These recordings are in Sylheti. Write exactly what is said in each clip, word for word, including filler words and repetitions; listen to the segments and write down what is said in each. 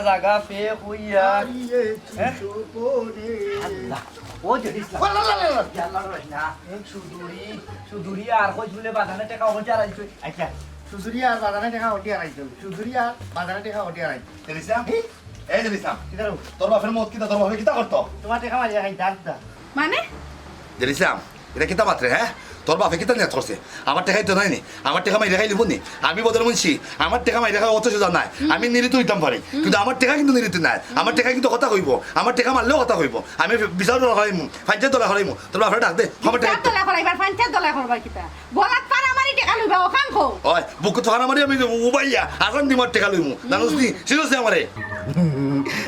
লাগা ফে কইয়া। হারিয়েছি হ্যাঁ? গোপনে। আল্লাহ। ও জেড ইসলাম। ওয়াল্লাহ, আল্লাহ, আল্লাহ। ইয়াল্লাহ রহিনা। এক সুদুরি, সুদুরি আর কই ঝুলে বাজানে টেকা হটি আর আইছো। আচ্ছা, সুদুরি আর বাজানে টেকা হটি আর আইছো। সুদুরি আর বাজানে টেকা হটি আর আইছো। জেড ইসলাম? এই? এই জেড ইসলাম। কিতা রে? তোর বাপের মত কিতা, তোর বাপে কিতা করতো? তোমার টেকা মারিয়া খাই, দাঁত দা। মানে? জেড ইসলাম, এটা কিতা মাতরে, হ্যাঁ? তোর বাপে কিতা নিয়ত করছে? আমার টেকাই তো নাই নি, আমার টেকা মাইরে খাইলিবো নি। আমি বদর মুন্সি, আমার টেকা মাইরে খাওয়া অত সোজা নাই। আমি নিরিত হইতাম পারি, কিন্তু আমার টেকা কিন্তু নিরিত নাই। আমার টেকা কিন্তু কথা কইবো, আমার টেকা মারলেও কথা কইবো। আমি বিচার দলা করাইমু, পঞ্চায়েত দলা করাইমু। তোর বাপরে ডাক দে, আমার টেকা বিচার দলা করাইবার, পঞ্চায়েত দলা করবার কিতা? বলাত পার আমারই টেকা লইবা, ওখান কো। ওই, বুকুত ফাড়া মারি আমি উবাইয়া, আজান দিমার টেকা লইমু। জানোস নি, সিরিয়াসলি আমারে।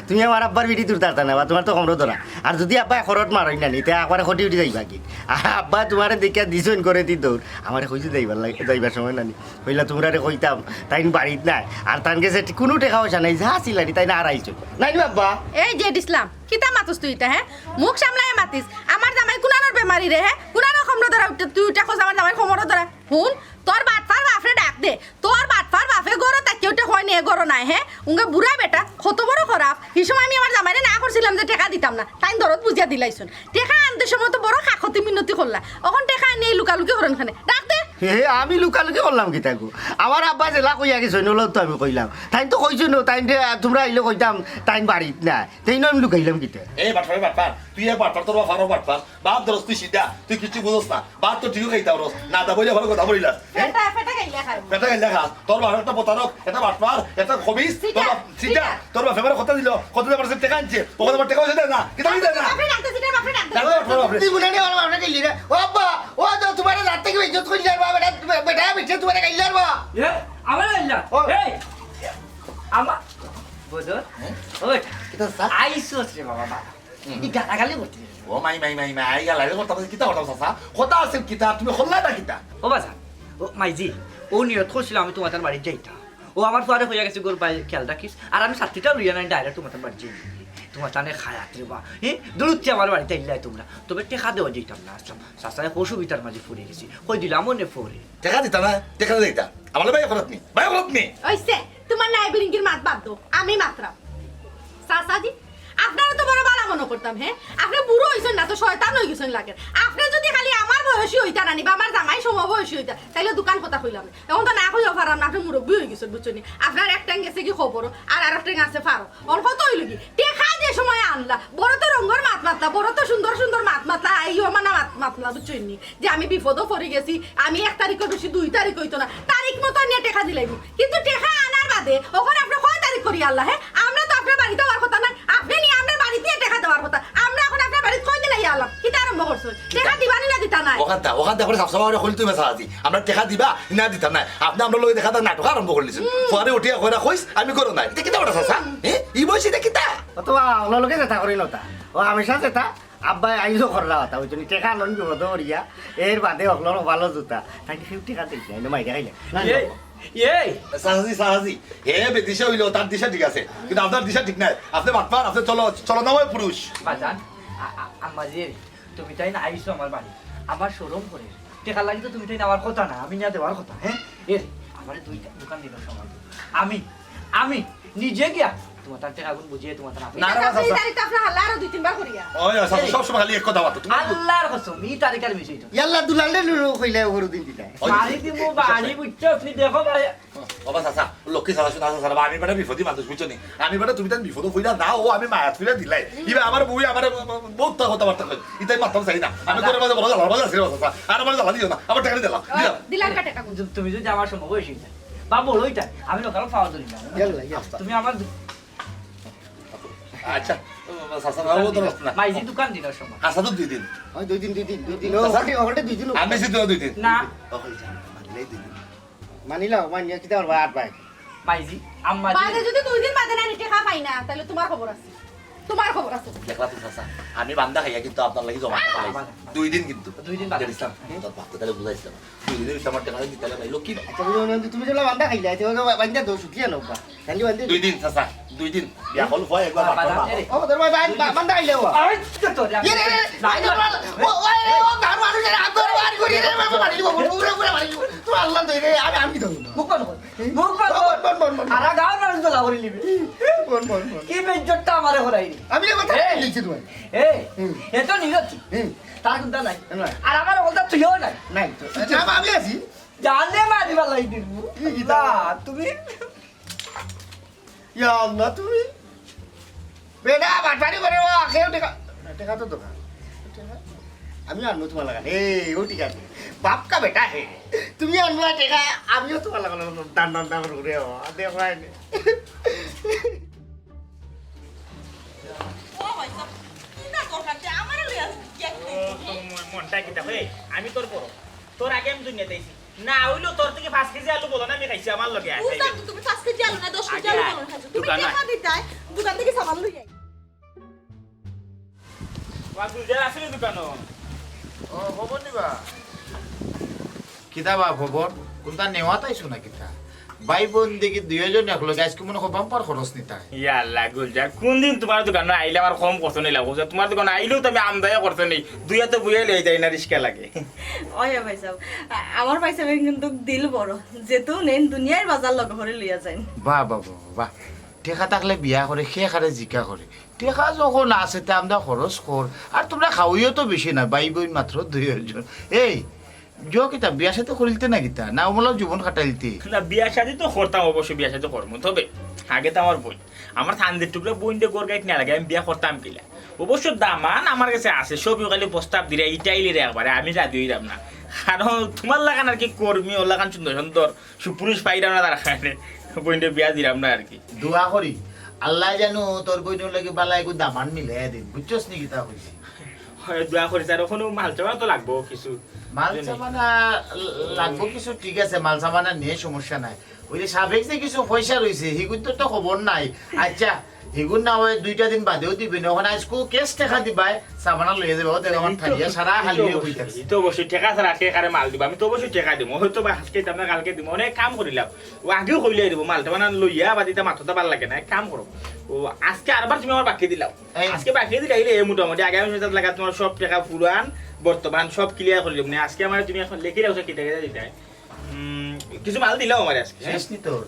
তুমি আমার আব্বার বিটি তুলতারতা না, বা তোমার তো কমরো ধরা। আর যদি আব্বায় খরট মারই না নি, তে একবারে খটি উঠি যাইবা কি? আর আব্বা তোমারে দেখিয়া দিছইন করে দি দৌড়। আমারে কইছে যাইবার লাগি, যাইবার সময় না নি। কইলা তোমরারে কইতাম, তাইন বাড়িত নাই। আর তান গেছে টি-, কুনু টেকা পয়সা নাই, যা ছিলা নি, তাইন আর আইছো। নাই নি আব্বা? এই জেড ইসলাম, কিতা মাতস তুই ইতা, হ্যাঁ? মুখ সামলাইয়া মাতিস। আমার জামাই কুনানোর বেমারি রে, হ্যাঁ? কুনানোর কমরো ধরা উঠে, তুই উঠে খোঁজ আমার জামাই কমরো ধরা। হুন, তোর বাটফার বাপরে ডাক দে। তোর বাটফার বাপে ঘরো তাকিয়া উঠে কয় নি, এ ঘরো নাই, হ্যাঁ? উঙ্গে বুড়া বেটা, কত বড় খরাপ। হি সময় আমি আমার জামাইরে না করছিলাম যে টেকা দিতাম না। তাইন দরদ বুঝিয়া দিলাইছইন। টেকা আনতে সময় তো বড় কাকতি মিনতি করলা। অখন টেকা আনিয়া লুকালুকি করইন কেনে? ডাক দে। হে, হে, আমি লুকালুকি করলাম কিতা গো? আমার আব্বা যেলা কইয়া গেছইন, অলাউ তো আমি কইলাম। তাইন তো কইছইন, তাইন যে, আ, তোমরা আইলে কইতাম, তাইন বাড়িত নাই। তাইন আমি লুকাইলাম কিতা? এ বাটপার, এ বাটপার, তুই এক বাটপার, তোর বাপরও বাটপার। বাপ ধরস তুই সিধা, তুই কিচ্ছু বুঝস না। বাপ তো ঠিকউ খাইতা পারস। না দা বইলে ভালা কথা বলিলাস। এ? পেটা, পেটা খাইলে খাইবো। পেটা খাইলে খাস। তোর বাপ একটা প্রতারক, একটা বাটপার, একটা খবিস। সিধা, তোর বাপ, সিধা। সিধা। তোর বাপে আমারে কথা দিলো, কথা দেবার টেকা আনছে। ওখানে আমার টেকা পয়সা দেয় না। কিতা আমি দেয় না? বাপরে ডাক দে, সিধা বাপরে ডাক দে। ডাক দে বাপরে, বাপরে। তুই মনে নেই আমার বাপরে গেলি রে। ও আব্বা, ও তো তোমারে রাত থাকি বেইজ্জত করিলার বা, বেটা, বেটা বেটা তোমারে গাইলার বা। এ, আমারে গাইলা? ও। এই, আমা-, বদর? হ্যাঁ? ওই, কিতা চাচা? আইসোস রে বাবা, বাবা। হুম। ই গালাগালি করতে রে। ও মাই, মাই, মাই, মাই, গালাগালি করতাম, কিতা করতাম চাচা? কথা আছে কিতা, তুমি হল্লা না কিতা? ও বাজান, ও মাইজি, ও নিয়ত করছিল আমি তোমার বাড়িত যাইতাম। ও আমার ফুয়ারে কইয়া গেছে, "গরু বাই খেয়াল রাখিস।" আর আমি ছাত্রীটাও লইয়া নাই, direct তোমার বাড়িত যাই। তোমার তানে খায়াত রে বা। হ্যাঁ? দূরত্বে আমার বাড়িত আইলাই তোমরা। তবে টেকা দেওয়া যাইতাম না, আসলাম। চাচায় অসুবিধার মাঝে পড়ি গেছি। কই দিলাম মনে পড়ে। টেকা দিতা না? টেকা দিতা। আমার ভাই খরচ নি। ভাই খরচ নি। ওইছে, তোমার নাইবিরিঙ্গির মাত বাদ দাও। আমি মাতরাম। চাচাজি, আপনারে তো বড় ভালা মনো করতাম, হ্যাঁ? আপনে বুড়া অইছইন না তো, শয়তান অই গেছইন লাগের। আপনে যুদি খালি আমার বয়সী অইতা নানি বা আমার জামাই সমবয়সী অইতা, তাইলে দুকান কথা কইলাম না। অখন তো না কইয়াও পাররাম না, আপনে মুরব্বি অই গেছইন, বুঝছইন নি? আপনার এক ঠ্যাং গেছে গি কবরো, আর আর এক ঠ্যাং আছে ফারো। অখন কথা অইলো কি? টেকা যে সময় আনলা, বড় তো রঙ্গর মাত মাতলা, বড় তো সুন্দর সুন্দর মাত মাতলা, আইও মানা মাত মাতলা, বুঝছইন নি? যে আমি বিপদো পড়ি গেছি, আমি এক তারিখর বেশি দুই তারিখ অইতো না, তারিখ মতো আনিয়া টেকা দিলাইমু। কিন্তু টেকা আনার বাদে অখন আপনে কয় তারিখ করি আনলা, হ্যাঁ? আমরা তো আপনার বাড়িত অওয়ার কথা নায়, আপনে নি আমরার বাড়িত আইয়া টেকা দেওয়ার কথা। আমরা অখন আপনার বাড়িত কয়দিন আইয়া আইলাম, কিতা আরম্ভ করছইন? টেকা দিবা নি না দিতা নায়? অখানতা, অখানতা করি সাফ সাফ করি কইলে তুমি চাচাজি। আমরা টেকা দিবা না দিতা নায়। আপনে আমরার লগে দেখা যায় নাটক আরম্ভ করিলিছইন। পরে উঠিয়া কইরা কইস, "আমি করো নাই।" ইতা কিতা কথা চাচা? হ্যাঁ? ই বয়সে ইতা কিতা? অথবা অনর লগে যেতা করি নতা। ও হামেশা যেতা আব্বায় আইজও করলা কথা, ওই জন্য টেকা লন বিপদ করিয়া, এর বাদে অকলর ভালো জুতা, তাই কি ফিফটি কাটে না, এনে মাইরে খাইলে। এই, এই। চাচাজি, চাচাজি, হে বেদিশা অইলো, তার দিশা ঠিক আছে, কিন্তু আপনার দিশা ঠিক নাই। আপনে বাটপার, আপনে চলো, চলো না ওই পুরুষ। বাজান, আ-, আ-, আম্মাজি, তুমি তাইন আইছো আমার বাড়ি, আমার শরম করে। টেকার লাগি তো তুমি তাইন আমার কথা না, আমি নিয়া দেওয়ার কথা, হ্যাঁ? এ, আমারে দুই দুকান দিন সময় দেও। আমি, আমি নিজে গিয়া তোমার তার টেকাগুন বুঝিয়ে তোমার তার আপনি না, না, না, চাচা। এই তারিখ তো আপনার হাল্লা আরো দুই তিনবার করিয়া। ওই, ওই, চাচা, এই। সব সময় খালি এক কথা মাতো। তুমি আল্লাহর কসম, ই তারিখ আর মিশাইতো না। ইয়াল্লা, দুলাল রে লুলু কইলে ওর দিন দিতা। ওই। মারি দিমু বাড়ি, বুঝছো? আপনি দেখো ভাই। ও বাবা, চাচা, লক্ষ্মী চাচা, শুনা, চাচা, আমি বেটা বিপদী মানুষ, বুঝছো নি? আমি বেটা তুমি তার বিপদে ফইলা না, ও আমি মায়াত ফইলা দিলাই। ইবা আমার বউ, আমার বহুত কথাবার্তা কয়। ইতাই মাততাম চাই না। আমি চাচা। করে মাঝে বড় জ্বালা, বড় জ্বালা, চাচা। আর আমার জ্বালা দিও না, আমার টেকা দিলাম, দিলাম। দিলাম কা টেকা? তুমি যদি আমার সমবয়সী হইতা, বা বড় হইতা, আমি লোকাল পাওয়া ধরি না। ইয়াল্লা, ইয়াল্লা। তুমি আমার দু- আচ্ছা, ও, চাচা, ও তো না। মাইজি দুকান দিন সময়। আচ্ছা, তো দুই দিন। ওই দুই দিন, দুই দিন, দুই দিন। ও, চাচা, ওখানে, ওখানে দুই দিন। আমি সিদ্ধ দুই দিন। না। ও, হয়ে যায়, মানলেই দুই দিন। মানিলাও, মানিয়া কিতা করবা, আট ভাই। মাইজি, আম্মা জি। বাদে যদি দুই দিন বাদে না নিতে খা পাই না, তাহলে তোমার খবর আছে। তোমার খবর আছে। দেখলা তো চাচা, আমি বান্দা খাইয়া কিন্তু আপনার লাগি জমা রাখা লাগি। দুই দিন কিন্তু। দুই দিন বাদে। ইসলাম, তোর বাপকে তাহলে বুঝাইছিলাম। দুই দিনের ভিতরে আমার টেকা দিতে হবে ভাই, লক্ষ্মী। আচ্ছা, বুঝো না, তুমি যেগুলো বান্দা খাইলে, আচ্ছা, ওগুলো বান্দা দোষ উঠিয়ে আনো, বা। খালি বান্দা দুই দিন, চাচা, দুই দিন। বিয়া হল হয় একবার বাবা, বাবা। বাবা, রে। ও, তোর ভাই, ভাই, বাবা, বান্দা খাইলে, ও। আরে, তো তোর ইয়ে, রে, রে, রে, না, ভাই, না, তোর ভাই, না। ও, ও, ও, ও, গান মারু, রে, আত ধরে বার করি। এ, বাবা, বাড়ি দিব, বাবা, বাবা, বাড়ি দিব। তোর আল্লাহ দই রে, আমি, আমি দই না। মুখ বন্ধ কর। মুখ বন্ধ কর। বন্ধ, বন্ধ, বন্ধ। সারা গাঁওর মানুষ দলা করি নিবে। বন্ধ, বন্ধ, বন্ধ। কি বেইজ্জতটা আমারে করাই রে। আমি রে কথা এই। বলছি তোমায়। এই, হুম। এ তো নিরতি। হুম। তার কুন্তা নাই। নাই। আর আমার কথা তুইও নাই। নাই তো। না, আমি আছি। জানে মারি বালাই দিব। কি, কি না, তা? তুমি ইয়া আল্লাহ, তুমি বেটা বাটপারি করে ও আখেও টেকা, টেকা তো দোকান। টেকা? আমি আনবো তোমার লাগান। এই, ও ঠিক আছে। বাপ কা বেটা হে। তুমি আনবো টেকা, আমিও তোমার লাগান দান দান দান করে ও। দেখো আইনে। ও ভাই সাহেব, কি না দরকার যে আমারে লইয়া গেট ও, তো মন-, মনটা কিতা হে? আমি তোর বড়। তোর আগে আমি দুনিয়াতে আইছি। না অইলেও তোর থাকি পাঁচ কেজি আলু বলো না আমি খাইছি আমার লগে আয়। বুঝলাম তো, তুমি পাঁচ কেজি আলু না, দশ কেজি আগে আলু আয়। বলো না খাইছো। তুমি দোকান টেকা আয়। দিতায়, দোকান থাকি সামান লই আই। ওয়া গুলজার আছে নি দোকানো? ও, খবর নিবা? কিতা বা খবর? কুন্তা নেওয়াত আইছো না কিতা? ভাই বইন দেখি দুইওজন একলগে আইজকু মনে কয় বাম্পার খরচ নিতায়। ইয়া আল্লাহ গুলজার, কুনদিন তুমার দোকানো আইলে আমার কম খরচ নিলাম। বুঝছো? তুমার দোকানো আইলেও তো আমি আমদায়া খরচ নেই। দুইয়া তো বইয়া লই যাই না, রিস্কা লাগে। ওই ভাই সাহেব, আ-, আমার ভাই সাহেব কিন্তু দিল বড়। যেতেউ নেইন দুনিয়ার বাজার লগে করি লইয়া যাইন। বাহ, বাহ, বাহ, বাহ। টেকা থাকলে বিয়া করে, কে কারে জিকা করে। টেকা যখন আছে, তে আমদায় খরচ কর। আর তুমরা খাওয়াইও তো বেশি না, ভাই বইন মাত্র দুইওজন। এই, জো কিতা, বিয়া শাদী করিলতে না কিতা? না অমলাও জীবন কাটাইলতে? না, বিয়া শাদী তো করতাম, অবশ্য বিয়া শাদী করমু। তবে আগে তো আমার বইন, আমার থান্দির টুকরা বইনরে ঘর গাইত না লাগে, আমি বিয়া করতাম কিলা? অবশ্য দামান আমার গেছে আছে, সবই খালি প্রস্তাব দিরা, ইটাইলিরে একবারে, আমি রাজি অইরাম না। কারণ তুমার লাখান আর কি কর্মী, ওর লাখান সুন্দর সুন্দর সুপুরুষ পাইরাম না, তার কারণে বইনরে বিয়া দিরাম না আর কি। দোয়া করি, আল্লায় যেন তোর বইনর লগে বালা এগু দামান মিলাইয়া দেইন, বুঝছস নি কিতা কইছি? হয়, দোয়া করি, তার ওখানেও মাল সামান তো লাগবো কিছু। মাল সামান লাগবো কিছু, ঠিক আছে, মাল সামান নিয়ে সমস্যা নাই। ওই যে সাবেক যে কিছু পয়সা রইছে, হিগুন তো, তো খবর নাই। আচ্ছা, হিগুন না হয় দুইটা দিন বাদেও দিবে না, ওখানে আজকু ক্যাশ টেকা দিবায়, সামানা লইয়া যাবে, ও দেখো আমার এই তো, থালিয়া সারা এই তো খালি অবশ্যই, হইতাছে। এই তো অবশ্যই, টেকা ছাড়া কে কারে মাল দিবা? আমি তো অবশ্যই টেকা দিমু, হয়তো বা আজকে দিতাম না, কালকে দিমু, অনেক কাম করিলাম। ও আগেও কইলাই দিমু, মাল সামান লইয়া বাদ দিতাম, মাথাটা ভালা লাগে না, এক কাম করো। ও আজকে আরবার তুমি আমার বাকি দিলাও। এই। আজকে বাকি দিলে আইলে এই মোটামুটি আগামী সপ্তাহ লাগা তোমার সব টেকা পুরান বর্তমান সব ক্লিয়ার করি দিমু। আজকে আমারে তুমি এখন লেখি রাখছো কি টাকা দিতে হয়। উম, কিছু মাল দিলাও আমারে আজকে, হ্যাঁ? শেষ নি তোর?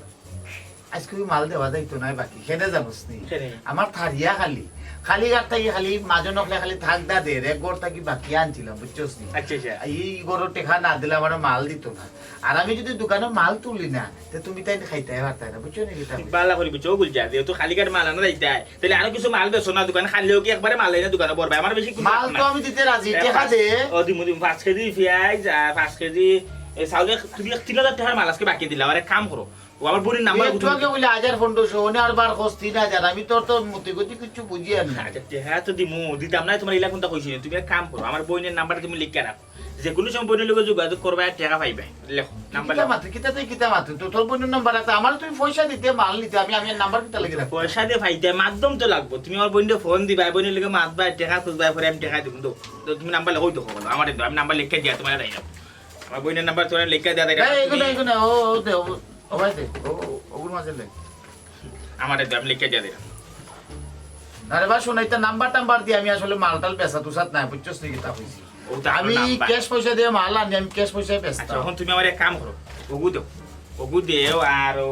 আজকে ওই মাল দেওয়া যাইতো না বাকি। কেনে জানোস নি? কেনে? আমার থারিয়া খালি। খালি ঘর থাকি খালি মাঝে নখলে খালি থাক দা দে রে। ঘর থাকি বাকি আনছিলাম, বুঝছস নি? আচ্ছা, আচ্ছা। এই ঘরর টেকা না দিলে আমার মাল দিত না। আর আমি যদি দোকানো মাল তুলি না, তে তুমি তাই খাইতে পারতায় না, বুঝছো নি কিতা? বালা করি বুঝছো, গুলজার, যেহেতু খালি ঘাট মাল আনা যাইতায়, তাইলে আরো কিছু মাল বেচো না, দোকানে খালি হোক, একবারে মাল আইনা দোকানে ভরবায়, আমার বেশি কুন্তা মাল তো না। আমি দিতে রাজি, এ, টেকা পাঁচ, দে। ও, দিমু, দিমু, পাঁচ কেজি পিয়াজ, আর পাঁচ কেজি, এ, চাউলে তুমি এক তিন হাজার টেকার মাল আজকে বাকি দিলাও, আর এক কাম করো, ও আমার বইনর নাম্বার একটু আগে বলে হাজার পনেরোশো, ওনে আর বার খোঁজ তিন হাজার, আমি তোর তো মতি গতি কিচ্ছু বুঝি আর না। আচ্ছা, টেকা তো দিমু, দিতাম না, তোমার ইলা কুন্তা কইছি না, তুমি এক কাম করো, আমার বইনর নাম্বার তুমি লিখিয়া রাখো। যে কোনো সময় বইনর লগে যোগাযোগ করবায় আর টেকা পাইবায়। লেখো, নাম্বার কিতা লেখো। মাতে, কিতা তুই কিতা মাতে? তো তোর বইনর নাম্বার আছে, আমারে তুই পয়সা দিতে, মাল নিতে, আমি, আমি আর নাম্বার কিতা লাগি রাখবো? পয়সা দিয়া পাইতে, মাধ্যম তো লাগবো। তুমি আমার বইনরে ফোন দিবায়, বইনর লগে মাতবায়, টেকা খুঁজবায়, পরে আমি টেকা দিমু। তো, তো তুমি নাম্বার লেখো, ওই তো খবর। আমারে দাও, আমি নাম্বার লেখিয়া দিয়া তোমারে দিলাম। আমার বইনর নাম্বার তোমারে লেখিয়া দিয়া দিলাম। এই, এগুলো, তুমি এগুলো, ও, ও দে, ও, ও ভাই দে, ও, ও, ওগুলো মাঝে লে। আমারে দে, আমি লেখিয়া দিয়া দিলাম। আরে বা, শোন, এটা নাম্বার টাম্বার দিয়ে আমি আসলে মাল টাল বেচা তুচাত নাই, বুঝছস নি কিতা কইছি? ও তো আমি নাম্বার। ক্যাশ পয়সা দিয়ে মাল আনি, আমি ক্যাশ পয়সায় বেচতাম। আচ্ছা, এখন তুমি আমার এক কাম করো, ওগু দেও, ওগু দেও, আর ও,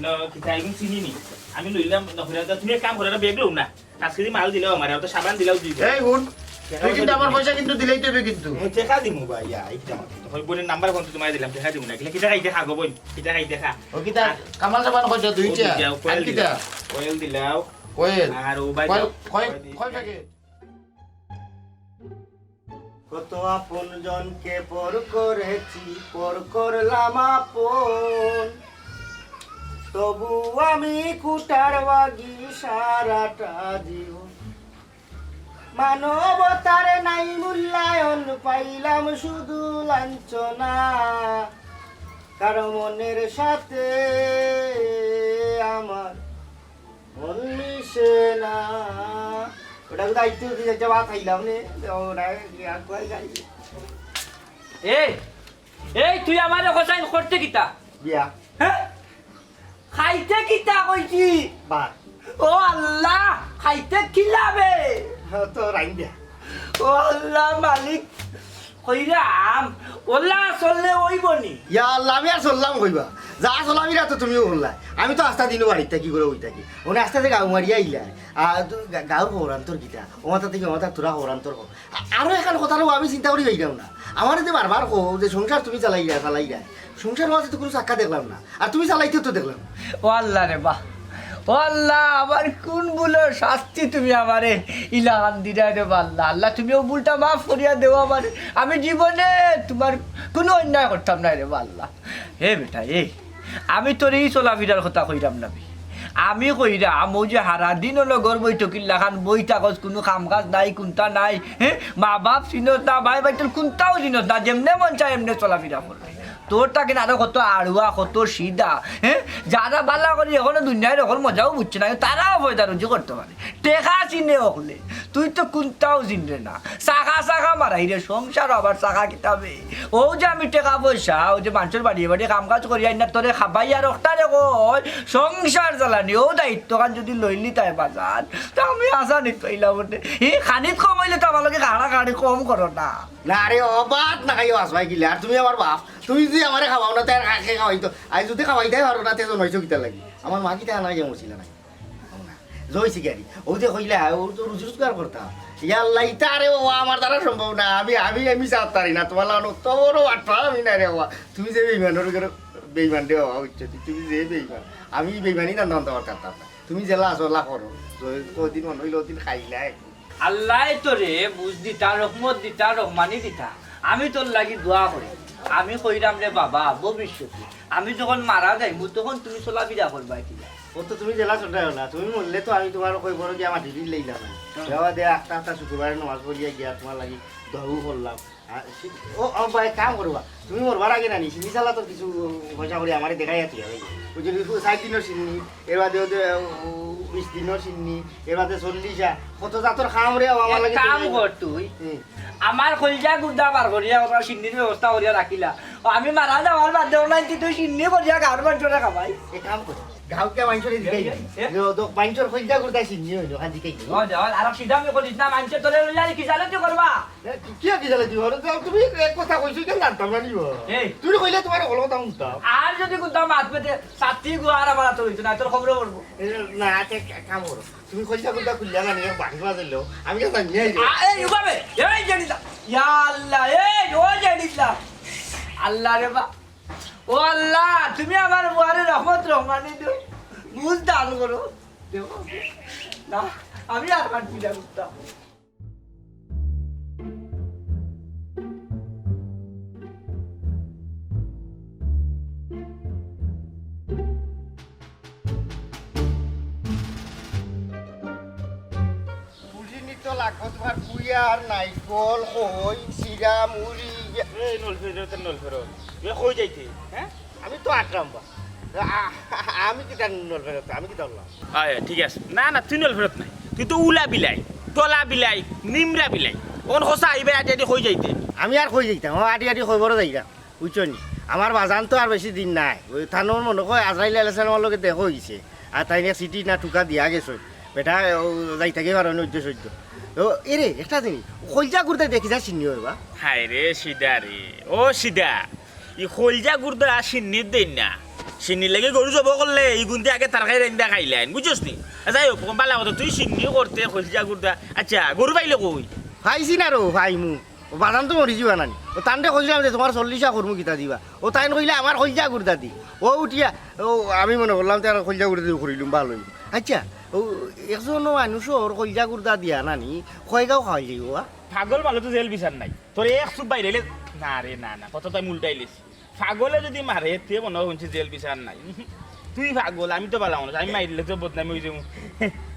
ন, কিতা এগুন চিনি নি, আমি লইলাম, না, ঘুরে যাও, তুমি এক কাম করো, একটা ব্যাগ লও না, পাঁচ কেজি মাল দিলাও আমারে, অত সাবান দিলাও দুই ব্যাগ। এই হুন, টেকা তুই কিন্তু পয়সা আমার দিবি। পয়সা কিন্তু দিলেই তবে কিন্তু। এ, টেকা দিমু ভাই, ইয়া, এই কিতা মাত? ওই বইনর নাম্বার ফোন তো তোমায় দিলাম, টেকা দিমু না, কিলা কিতা খাইতে খা গো বইন, কিতা খাইতে খা। ও কিতা? আর কামাল সাবান কত? দুইটা। ও দুইটা, কয়েল আর কিতা? দিলাও, কয়েল দিলাও। কয়েল? আর ও ভাই কয়েল, দাও, কয়েল, কয়েল দিলাও। Coil packet? কত আপন জনকে পর করেছি, পর করলাম আপন। তবু আমি কুঠারবাগী সারাটা জীবন। মানবতার নাই মূল্যায়ন, পাইলাম শুধু লাঞ্ছনা। কারো মনের সাথে আমার মন মিশে না। ওটা কোথায় একটু দিয়ে একটা ভাত খাইলাম নে, তো ওটা ইয়া করে খাই। এই, এই, তুই আমারে হোসাইন করতে কিতা? বিয়া। হ্যাঁ? খাইতে কিতা কইছি? ভাত। ও আল্লাহ, খাইতে কিলা বে? হ্যাঁ, তো রাইন বিয়া। ও আল্লাহ মালিক, কইরাম, অলা চললে অইবো নি? ইয়া আল্লাহ, আমি আর চললাম কইবা? যা চলাফিরা তো তুমিও করলায়। আমি তো আস্তা দিনও বাড়িত থাকি, ঘরো বই থাকি। অনে আস্তা যে গাউ মারিয়া আইলায়, আর তো গা-, গাউর খবরান্তর কিতা? অমাতা থাকি অমাতা থুড়া খবরান্তর কও। আ-, আরো একখান কথা রও, আমি চিন্তা করি পাইরাম না। আমারে যে বারবার কও যে সংসার তুমি চালাইরায়, চালাইরায়। সংসারর মাঝে তো কুনু চাক্কা দেখলাম না, আর তুমি চালাইতেও তো দেখলাম না। ও আল্লাহ রে বা, ও আল্লাহ, আমার কুন ভুলর শাস্তি তুমি আমারে ইলাখান দিরায় রে বা আল্লাহ। আল্লাহ, তুমি অউ ভুলটা মাফ করিয়া দেও আমারে। আমি জীবনে তুমার কুনু অন্যায় করতাম নায় রে বা আল্লাহ। হে বেটা, এ, আমি তোরে ই চলাফিরার কথা কইরাম না বে। আমি কইরাম, অউ যে হারা দিন অইলো ঘর বইতকির লাখান বই থাকস, কুনু কাম কাজ নাই, কুন্তা নাই, হে? মা বাপ চিনস না, ভাই ভাইটার কুন্তাও চিনস না, যেমনে মন চায় এমনে চলাফিরা করস। তোর থাকি আরো কত আড়ুয়া, কত সিধা, হে? যারা ভালা করি অখনো দুনিয়ার অকল মজাও বুঝছে না, তারাও পয়দা রুজি করতে পারে। টেকা চিনে অকলে, তুই তো কুন্তাও চিনরে না। চাকা চাকা মারাইরে, সংসার আবার চাকা কিতা বে? অউ যে আমি টেকা পয়সা, অউ যে মানষর বাড়িয়ে বাড়িয়ে কাম কাজ করি আইনা তোরে খাবাই আর অখটারে কই, সংসার চালানি, অউ দায়িত্বখান যুদি লইলিতায় বাজান, তে আমি আসানিত পাইলাম বটে। ই খানিত কম অইলে তো আমার লগে কাড়াকাড়ি কম করো না। না রে, অবাত না খাইও আসবাই গিলে। আর তুমি আমার বাপ, তুমি যুদি আমারে খাবাও না, তে আর কাকে খাবাইতো? আইজ যুদি খাবাইতায় পারো না, তে জন্মাইছো কিতার লাগি? আমার মা কিতা আনা গিয়া মরছিলা না? ও না। জয় শিকারি। অউ যে কইলা, অউ তো রুজি রোজগার করতা। ইয়া আল্লাহ, ইতা রে বাবা, আমার দ্বারা সম্ভব না। আমি, আমি, আমি সাথ পারি না। তুমার লাখান অত বড় বাটপার আমি না রে বাবা। তুমি যে বেইমানর ঘরো বেইমান রে বাবা, বুঝছো? তুমি যে বেইমান। আমি বেইমানি না, না, না, না, না। তুমি যেলা আছো, অলা করো। জয়, কদিন মন অইলো, ওদিন খাইলাই। আল্লায় তোরে বুঝ দিতা, রহমত দিতা, রহমানি দিতা। আমি তোর লাগি দোয়া করি। আমি কইরাম রে বাবা, ভবিষ্যতে আমি যখন মারা যাইমু, তখন তুমি চলাফিরা করবায় কিলা? ও তো তুমি যেলা চলরায় অলা, তুমি মরলে তো আমি তুমার কবরো গিয়া মাটি দিলাইলাম। হুম। বাবা দে, আখতা আখতা শুক্রবারে নামাজ পড়িয়া গিয়া তুমার লাগি দোয়াও করলাম। আর সি-, ও, ও ভাই, কাম করবা। তুমি মরবার আগে নানি, শিন্নি চালাতর কিছু পয়সা করি আমারে দেখাইয়া থইয়া যাইও। ওই যে চাইর দিনর শিন্নি, এর বাদে ওদের, ও, বিশ দিনর শিন্নি, এর বাদে চল্লিশা, কত জাতর কাম রে, ও আমার এক লাগি কাম তুমি কর তুই। হুম। আমার কইলজা গুর্দা বার করিয়া, ওরা শিন্নির ব্যবস্থা করিয়া রাখিলা। ও, আমি মারা যাওয়ার বাদে ওরা ইনতে তুই শিন্নি করিয়া গাউর মানষরে খাবাই। এক কাম কর, গাউত গিয়া মানষরে জিগাই। এ, এ। যে ও তো মানষর কইলজা গুর্দা শিন্নি অইলো, খান জিগাই। ও, যা, আর সিধা আমি করিস না, মানষে তোরে লইয়া আর কি জানো তুই করবা? এ, কি, কি আর কি জানো তুই? ওরে তো তুমি এক কথা কইছো, কেন জানতাম না নিব? এই। তুমি কইলে তুমার হলো কথা শুনতাম। আর যুদি কুন্তা মাত পেতে, সাথী গো আর আমার তো হইতো না, তোর খবরে পড়বো। এ, না, আচ্ছা, এক কাম করো। তুমি কইলজা গুর্দা খুললা না, নিজের বাড়ি বাজাইলো। আমি কেন জানি না, এই যে। আ, এই, উবাবে, এই জানিস না। ইয়া আল্লাহ, এই, ও জানিস না। আল্লাহ রে বা। ও আল্লাহ, তুমি আমার বুয়ারে রহমত রহমানি দেও। বুঝ দান করো। দেও। না, আমি আর পারছি না বুঝতাম। খুশি নিত লাগবো তুমার কুইয়ার, নাইকল, খই, চিরা, মুড়ি। এই নল ফেরত, নল ফেরত। এ কই যাইতে? হ্যাঁ? আমি তো আটরাম বা। আ-, আমি কিতা নল ফেরত, আমি কিতা করলাম? আয়, ঠিক আছে। না, না, তুই নল ফেরত নায়। তুই তো উলা বিলাই, তলা বিলাই, নিমরা বিলাই। অন খোসা আইবে আটি আটি কই যাইতে? আমি আর কই যাইতাম? ও আটি আটি কই বড় যাইতাম। বুঝছো নি? আমার বাজান তো আর বেশি দিন নাই। ওই তানর মনো কয় আজরাইল আলাইহিস সালামর লগে দেখা অইছে। আর তাইন এক চিঠি না টুকা দিয়া গেছইন। বেটা, ও যাইতাগি পারো নি, অইজ্য সইজ্য। ও, এরে, একটা জিনিস, কইলজা গুর্দা দেখি যা শিন্নি অইবা। হায় রে, সিধা রে। ও সিধা, ই কইলজা গুর্দা শিন্নির দেইন না। শিন্নির লাগি গরু জবো করলে, ইগুনতে আগে তরকারি রাইন্দা খাইলাইন, বুঝছস নি? যাই হোক, বালা কথা, তুই শিন্নি করতে কইলজা গুর্দা। আচ্ছা, গরু পাইলে কই? পাইছি না রো, পাইমু। ও বাজান তো মরি যিবা নানি। ও তানরে কইছিলাম যে তুমার চল্লিশা করমু কিতা দিবা। ও তাইন কইলা আমার কইলজা গুর্দা দি। ও উঠিয়া, ও আমি মনো করলাম তে আর কইলজা গুর্দা দি করিলুম, ভালা অইবো। আচ্ছা, ও একজন মানুষর কইলজা গুর্দা দিয়া নানি, কয় গাউ খাওয়াই যাইবো বা? পাগল মালে তো জেল বিচার নাই। তোর এক চুপ বাইরে অইলে, না রে, না, না, কথা তো আমি উল্টাইলিছি। পাগলে যুদি মারে, তে মনো অয় হুনছি জেল বিচার নাই। তুই পাগল, আমি তো ভালা মানুষ, আমি মাইরলে তো বদনামি অইযিমু।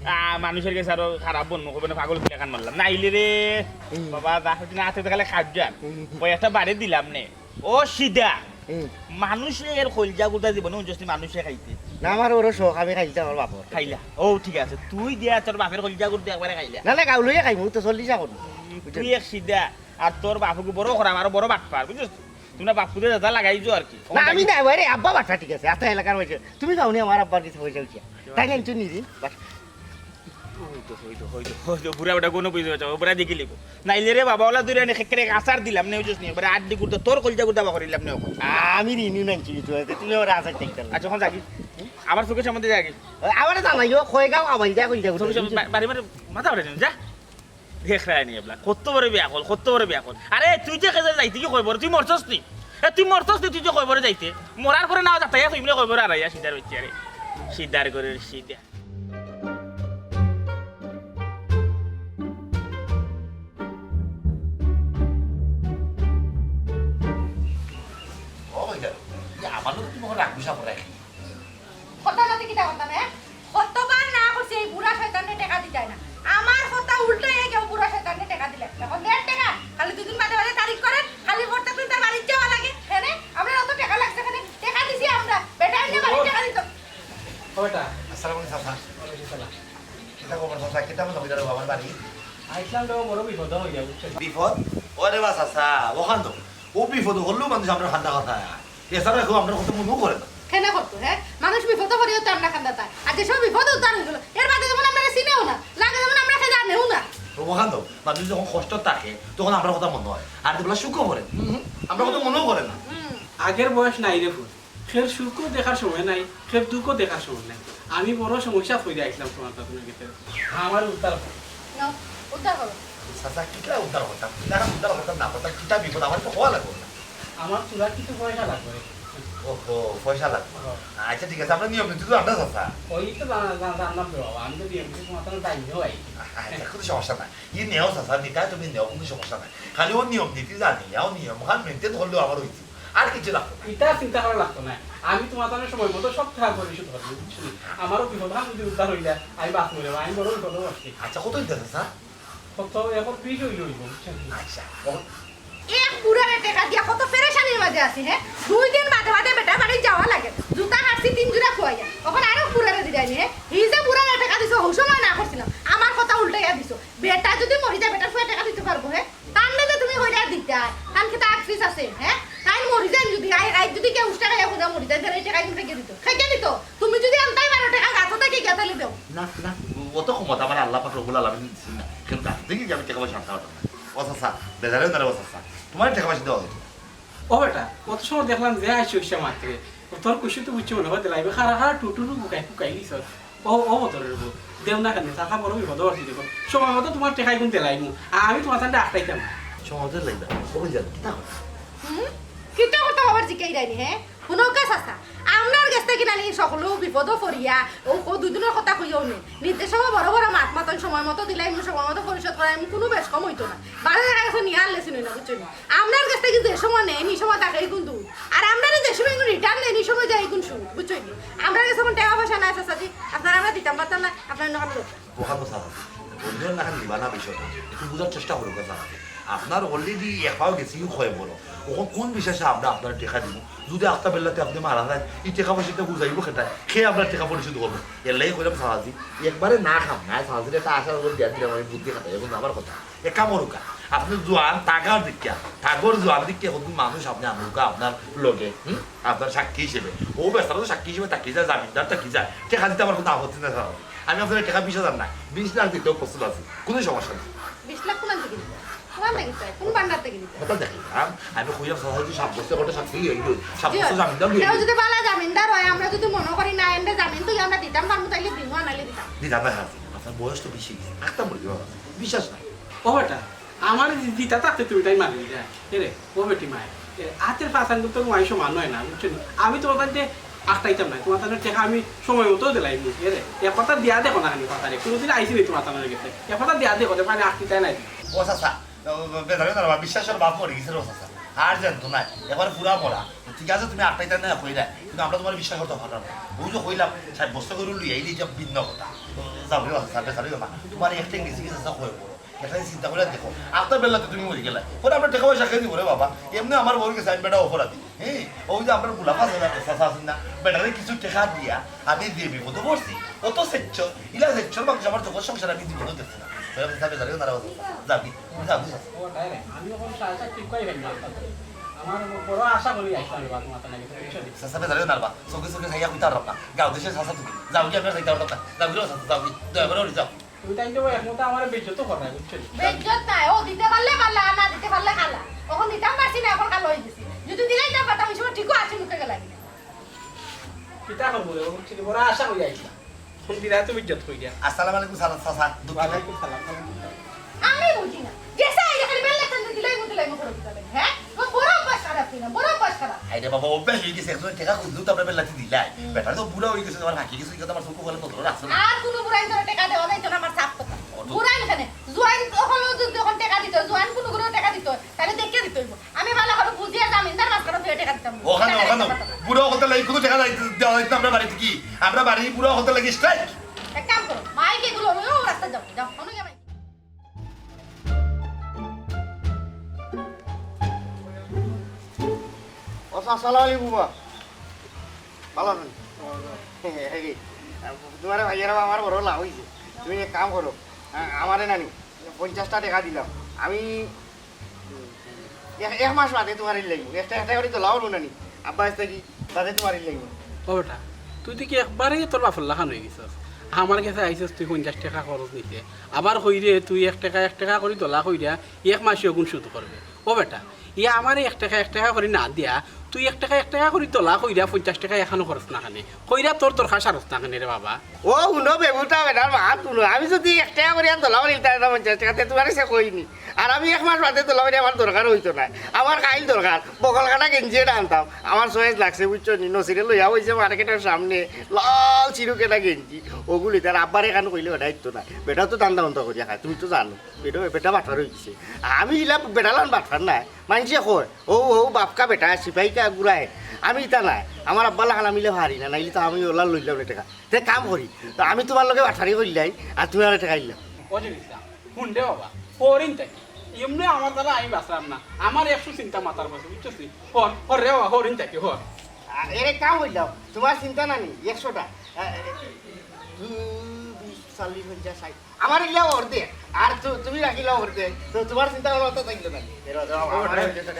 আ, মানুষর গেছে আরো খারাপ বদনাম করবে না, পাগল কিলাখান মারলাম। নাইলে রে, হুম। বাবা, যা হইতে না আছে, খালি খাইবা। হুম। ওই একটা বাড়ি দিলাম নে। ও সিধা। হুম। মানুষর কইলজা গুর্দা জীবনে হুনছস নি মানুষে খাইতে? না, আমার ওরও শখ, আমি খাইতে আমার বাপর। খাইলা? ও, ঠিক আছে, তুই দিয়া তোর বাপর কইলজা গুর্দা একবারে খাইলা? না, না, গাউ লইয়া খাইমু, তো চল্লিশা করমু। হুম, তুই এক সিধা, আর তোর বাপগু বড় খারাপ, আরো বড় বাটপার, বুঝছস? তুমরা বাপ পুতে যেতা লাগাইছো আর কি। না, আমি না, ওরে আব্বা বাটপার, ঠিক আছে। আতা এলাকার মাইনষে। তুমি যাও নি আমার আব্বার গেছে পয়সা উঠিয়া। তাই না, একটু নিজে বাস। হইতো, হইতো, হইতো, বুড়া বেটা কোনো বুঝতে পারছো, বুড়া দেখি লিব। নাইলে রে বাবা, ওলা দূরে আনি খেকরে আচার দিলাম নে, বুঝছস নি? এবারে আট দি গুর্দা, তোর কলজা গুর্দা বাকরিলাম নে অখন। আমি ঋণী নাইছি কিছু, এতে তুমি ওরা আচার দেখতে পারো। আচ্ছা, অখন যাগি। আমার চোখের সামনে যাগি। আমারে জানাইও, খয়গাঁও আমার যা কলজা গুর্দা। চোখের সামনে বা-, বাড়ি মারে মাথা ফাটাই দিন, যা। দেখ রায় নি এবলা, কত বড় বেআকল, কত বড় বেআকল। আরে, তুই যে খেজে যাইতে কি কইবর, তুই মরছস নি? এ, তুই মরছস নি, তুই যে কইবরে যাইতে? মরার পরে না যাতায়াত হইমনে কইবরে আর আইয়া সিধার হইছে, আরে। সিধার করে সিধা। ও ভাই, আমার লোক তুমি রাখবি সাপড় রাখি। কথা মাতে কিতা কথা না? কতবার না করছি এই বুড়া শয়তানরে টেকা দিতায় না। আমার কথা উল্টাইয়া কেউ বুড়া শয়তানরে টেকা দিলে। অখন দেন টেকা, খালি দুদিন বাদে বাদে তারিখ করে, খালি ভোট থাকলে তার বাড়িত যাওয়া লাগে। কেনে? আমরা অত টেকা লাগছে কেনে? টেকা দিছি আমরা। বেটা এমনি বাড়িত টেকা দিত। ও বেটা। আসসালামু আলাইকুম চাচা। ওয়ালাইকুম সালাম। কিতা খবর চাচা? কিতা মনে করিয়া আমার বাড়ি? আইছলাম তো বড় বিপদ অইয়া, বুঝছো? বিপদ? ওরে বা চাচা, অখান তো। ও বিপদ অইলেও মানুষ আমরার কান্দা কথা। এছাড়া কেউ আমরার কথা মনেও করে না। কেনে করতো, হে? মানুষ বিপদো পড়িয়া তো আমরার কান্দা তার। আর যে সময় বিপদ উদ্ধার অইগেলো, এর বাদে যেমন আমরারে চিনেও না, লাগে যেমন আমরারে জানেও না। ও অখান তো, মানুষ যখন কষ্টত থাকে, তখন আমরার কথা মনো অয়। আর যেবলা সুখো পড়ে, হুম, হুম, আমরার কথা মনেও করে না। হুম। আগের বয়স নাই রে পুত। কেউর সুখও দেখার সময় নাই, কেউর দুঃখও দেখার সময় নাই। আমি বড় সমস্যাত পড়িয়া আইছলাম তুমার তাতর গেছে। আমারে উদ্ধার করো। নাও, উদ্ধার করো। চাচা, কিতা উদ্ধার করতাম? কিতা উদ্ধার করতাম না করতাম, কিতা বিপদ? আমারে তো কওয়া লাগবো না। আমার থুড়া কিছু পয়সা লাগবো রে। ওহো, পয়সা লাগবো। হ্যাঁ। আচ্ছা, ঠিক আছে, আমরা নিয়ম নীতি তো আমরা চাচা। ওই তো জান-, জান-, জানলাম তো বাবা, আমি তো নিয়ম নীতি তুমার তাতর যাইমু ভাই। আচ্ছা, কুনু সমস্যা নাই। ই নেও চাচা, নিতা তুমি নেও, কুনু সমস্যা নাই। খালি ও নিয়ম নীতি জানি, ও নিয়ম খান maintain করলেও আমার অইছে। আর কিচ্ছু লাগতো না। ইতা চিন্তা করা লাগতো না। আমি তুমার তাতর সময় মতো সব টেকা পরিশোধ করমু, বুঝছো নি? আমারও বিপদ খান যদি উদ্ধার অইলে, আমি বাঁচমু রে, আমি বড় বিপদো আছি। আচ্ছা, কত অইতাছে, চাচা? কত, এখন বিশ অইলে অইবো, বুঝছো নি? আচ্ছা, এখন এক বুড়ারে টেকা দিয়া কত পেরেশানির মাঝে আছি, হে? দুই দিন বাদে বাদে বেটার বাড়ি যাওয়া লাগে। জুতা কাটছি তিন জোড়া খুয়াইয়া। অখন আরো বুড়ারে দিরায়নি, হে? হি যে বুড়ারে টেকা দিছো, হউ সময় না করছিলাম। আমার কথা উল্টাইয়া দিছো। বেটা যদি মরি যায়, বেটার ফুয়ায় টেকা দিতো পারবো, হে? তানরে যে তুমি কইরা দিতায়, তান কিতা আক্সিস আছে, হে? তাইন মরি যাইন যদি, আই, আই যদি কেউ উষ্টা খাইয়া খুদা মরি যায়, তাইলে ই টেকা কিন্তু কে দিতো? কে দিতো? তুমি যদি আনতায় পারো টেকা, গাছো থাকি গেতালি দেও। না, না, অত ক্ষমতা আমার আল্লাহ পাক রব্বুল আলামিন দিছইন না। কেন গাছ থাকি আমি টেকা পয়সা আনতাম পারতাম না। ও চাচা, বেজার অইও না রে ও চাচা। তুমার টেকা পয়সা দেওয়া অইতো। ও বেটা, অত সময় দেখলাম যে আইসো ইচ্ছা মাত্রে। তোর খুশিত বুঝছি মনে অয় দিলাইবে। খাড়া খাড়া টুটুরু বুকাই ফুকাই দিছস। ও, ও বদরের বউ, দেও না কেনে? চাচা বড় বিপদো পড়ছি দেখো। সময় মতো তুমার টেকা ইগুন দিলাইমু। আমি তুমার তানরে আটকাইতাম না। সময় মতো দিলাইবা। ও কই যান? কিতা কথা? হুম? কিতা কথা আবার জিকাইরায়নি, হে? হুনউক্কা চাচা, আমরার গেছ থাকি নানি সকলেউ বিপদো পড়িয়া, অউ কও দুই দিনর কথা কইও নে। নিজে সময় বড় বড় মাত মাতইন, সময় মতো দিলাইমু, সময় মতো পরিশোধ করাইমু, কুনু বেশ কম অইতো না। বাজার জাগা গেছে নিয়া আনলে চিনই না, বুঝছো নি? আমরার গেছ থাকি যে সময় নেইন, ই সময় থাকে ইগুন দুধ। আর আমরারে যে সময় ইগুন return দেইন, ই সময় যায় ইগুন সুদ, বুঝছো নি? আমরার গেছে অখন টেকা পয়সা নাই, চাচাজি, আপনারে আমরা দিতাম পারতাম না, আপনার অন্য কামো দরকার। বহাল কথা আছে। বন্ধুর না খালি নিবা না বিষয়টা। একটু বুঝার চেষ্টা করুক, কথা আছে। আপনার already এক পাও গেছি, ইউ ক্ষয় বড়। অখন কুন বিশ্বাসে আমরা আপনারে টেকা দিমু? যদি আখতা বেল্লাতে আপনে মারা যাইন, ই টেকা পয়সাটা বুঝাইবো কেটায়? কে আপনার টেকা পরিশোধ করবো? এর লাগি কইলাম, চাচাজি, একবারে না খাম না, চাচাজির একটা আশার উপর দিয়া দিলাম আমি বুদ্ধি খাটাই, অখন আমার কথা। এক কাম করুক্কা, আপনে জোয়ান, তাগর দেখিয়া, তাগর জোয়ান দেখিয়া কতদিন মানুষ আপনে আনুক্কা আপনার লগে, হুম? আপনার সাক্ষী হিসেবে। অউ বেচারা তো সাক্ষী হিসেবে থাকি যায়, জামিনদার থাকি যায়। টেকা দিতে আমার কুনু আপত্তি নাই, স্যার। আমি আপনারে টেকা বিশ হাজার না, বিশ লাখ দিতেও প্রস্তুত আছি, কুনু সমস্যা নাই। বিশ লাখ কুনান থাকি দিতা? কুনান থাকি দিতা? কুন ভান্ডার থাকি দিতা? কথা দেখি, আম-, আমি কইলাম, স্যার, যদি সাব্যস্ত করে সাক্ষী হইল, সাব্যস্ত জি। জামিনদার হইল। কেউ যদি ভালা জামিনদার অয়, আমরা যদি মনো করি না, এনরে জামিন তো আমরা দিতাম পারমু, তাইলে দিমু, আনাইলে দিতাম। দিতাম না, স্যার। আপনার বয়স তো বেশি, আখতা মরে যাবে, বিশ্বাস নাই। ও বেটা, আমার দিতা থাকতে তুমি তাই মারি দিতা। এরে, ও বেটি মায়, এ, আতের পাঁচ আঙ্গুল তো মাই সমান অয় না, বুঝছো নি? আমি তো ওখান থেকে আটকাইতাম না, তুমার তানর টেকা আমি সময় মতো দিলাইমু। এরে, এ কথা দিয়া দেখো না খালি কথারে, কুনুদিন আইছি নি তুমার তানর গেছে? এ কথা দিয়া দেখো, দেখো আমি আটকিতায় নাই। ও চাচা, ও, ও, বেজার অইও না রে বা, বিশ্বাসর বাপ মরি গেছে রে ও চাচা। আর জানতো না, একবারে পুরা মরা। ঠিক আছে, তুমি আটকাইতায় না কইরায়, কিন্তু আমরা তুমারে বিশ্বাস করতাম পারলাম না। অউ যে কইলাম, সাব্যস্ত করি লই আইলে ইটা ভিন্ন কথা। ও, যাও রে ও চাচা, বেজার অইও না। তুমার একটা গেছে কি চাচা কই বড়। এটা চিন্তা করিয়া দেখো, আখতা বেল্লাতে তুমি মরি গেলায়। পরে আমরা টেকা পয়সা কে দিবো রে বাবা? এমনে আমার বউর গেছে আমি বেটা অপরাধী। হ্যাঁ, অউ যে আমরার বুলাফা চাচা, চাচা আছইন না, বেটারে কিছু টেকা দিয়া আমি যে বিপদো পড়ছি, অত সেচ্ছ, ইলা সেচ্ছর মানুষ আমার চোখর সংসার আমি জীবনও দেখছি না। বেটা, বেটা, বেটা, বেটা, যাবি, যাবি, যাবি। ও, তাই রে, আমি অখন চাচা ঠিক করি ফেললাম। আমার বড় আশা করি আইসলাম এবার তুমার তানর গেছে, বুঝছো নি? চাচা, বেটা, বেটা, চোখে চোখে চাইয়া কইতাম পারলাম না। গাঁও দেশে চাচা তুমি। যাও গিয়া, আমরা যাইতাম পারলাম না। যাও গিয়া, চাচা, যাও গিয়া। দয়া করে যাও। তুমি তাই তো একমতে আমার বেইজ্জত করায়, বুঝছো নি? বেইজ্জত নাই, ও দিতে পারলে পারলা, আর না দিতে পারলে খালা। অখন দিতাম পারছি না, অখন খালা অই গেছি। যদি দিলাইতাম পারতাম, অউ সময় ঠিকও আছে, মুখে গেলা কিনা। কিতা করবো রে, বুঝছো নি? বড় আশা করি আইছিলাম। ফোন দিলা তুমি ইজ্জত কই দিয়া। আসসালামু আলাইকুম, সালাম, চাচা। দুঃখিত। ওয়ালাইকুম সালাম। আমি বুঝি না। গেছে আইয়া খালি বেলা খান দিলাই মুদিলাই মুখে রোজ দিলাই। হ্যাঁ? ও বড় অভ্যাস খারাপ কিনা? বড় অভ্যাস খারাপ। আরে বাবা, অভ্যাস অই গেছে, একজনে টেকা খুঁজলেও তো আমরা বেলাতে দিলাই। হুম। বেটারে তো বুড়া অই গেছে, তোমার ফাঁকি গেছে, ইটা তো আমার চোখে বলে নজর রাখছে না। আর কোনো বুড়াইন্তরে টেকা দেওয়া যাইতো না, আমার সাফ কথা। অত বুড়াইন কেনে? জোয়াইন অকলও যদি অখন টেকা দিতো, জোয়াইন কুনুগুরে টেকা দিতো, তাইলে দেখিয়া দিতো অইবো। আমি ভালা করি বুঝিয়া জামিনদার মাঝখানো দিয়া টেকা দিতাম। অখানো, অখানো। বুড়া অকলতার লাগি কুনু টেকা দেওয়া যাইতো না আমরার বাড়িত কি? আমরার বাড়ি বুড়া অকলতার লাগি strike। এক কাম করো, মাইক এগুলো লইও, রাস্তাত যাও, যাও, অনো গিয়া মাইক। ও, আসসালামু আলাইকুম, বাবা। ভালা আছইন? এই, তুমারে পাইয়া আমার বড় লাভ অইছে। তুমি এক কাম করো, আ-, আমারে নানি পঞ্চাশটা টেকা দিলাও, আমি এক, এক মাস বাদে তুমারে দিলাইমু। একটা একটা করি তোলা অইলো নানি, আব্বা আইজ থাকি বাদে তুমারে দিলাইমু। ও বেটা, তুই দেখি একবারে তোর বাপর লাখান অই গেছস। আমার গেছে আইছস তুই পঞ্চাশ টেকা খরচ নিতে, আবার কইরে তুই এক টেকা এক টেকা করি তোলা কইরা এক মাসে অগুন শোধ করবে। ও বেটা, ইয়া আমারে এক টেকা এক টেকা করি না দিয়া, তুই এক টেকা এক টেকা করি তোলা কইরা পঞ্চাশ টেকা একখানো খরচ না কেনে, কইরা তোর দরকার সারস না কেনে রে বাবা? ও হুনো বেবুটা বেটার মাত হুনো, আমি যদি এক টেকা করি আর তোলা করি তাইলে পঞ্চাশ টেকা, তে তুমারে সে কইনি। আর আমি এক মাস বাদে তোলা করি আমার দরকার অইতো নায়, আমার কাইল দরকার, বকল কাটা গেঞ্জি এটা আনতাম, আমার choice লাগছে বুঝছো নি, নসিরে লইয়া অইছে মার্কেটর সামনে লাল চিরুক এটা গেঞ্জি, অগুলি তার আব্বারে একখান কইলে বেটা দিতো নায়, বেটা তো ধান্দা উন্দা করিয়া খায়, তুমি তো জানো। বেটা, বেটা বাটপার অই গেছে। আমি ইলা বেটালান বাটপার নায়। মানষে কয়, "ও, ও, বাপকা বেটা, সিপাহীকা গুড়া হে।" আমি ইতা নায়। আমার আব্বার লাখান আমি ইলা পারি না, নাইলে তো আমি অলা লইলাম না টেকা। তে কাম করি, তো আমি তুমার লগে বাটপারি করিলাই, আর তুমি আমারে টেকা দিলাও। ও জিনিস না, হুন রে বাবা, হরিণ থাকি। এমনে আমার দ্বারা আমি বাঁচলাম না। আমার একশো চিন্তা মাথার মাঝে, বুঝছস নি? হর, হর রে বাবা, হরিণ থাকি, হর। আ, এরে কাম করিলাও, তুমার চিন্তা নানি, একশোটা। আ, এ, দুই, বিশ, চল্লিশ, পঞ্চাশ, ষাট। আমার ইলা অর্ধেক, আর তু-, তুমি রাখিলাও অর্ধেক, তো তুমার চিন্তা ভাবনা তো থাকলো না। এ বাবা, আমার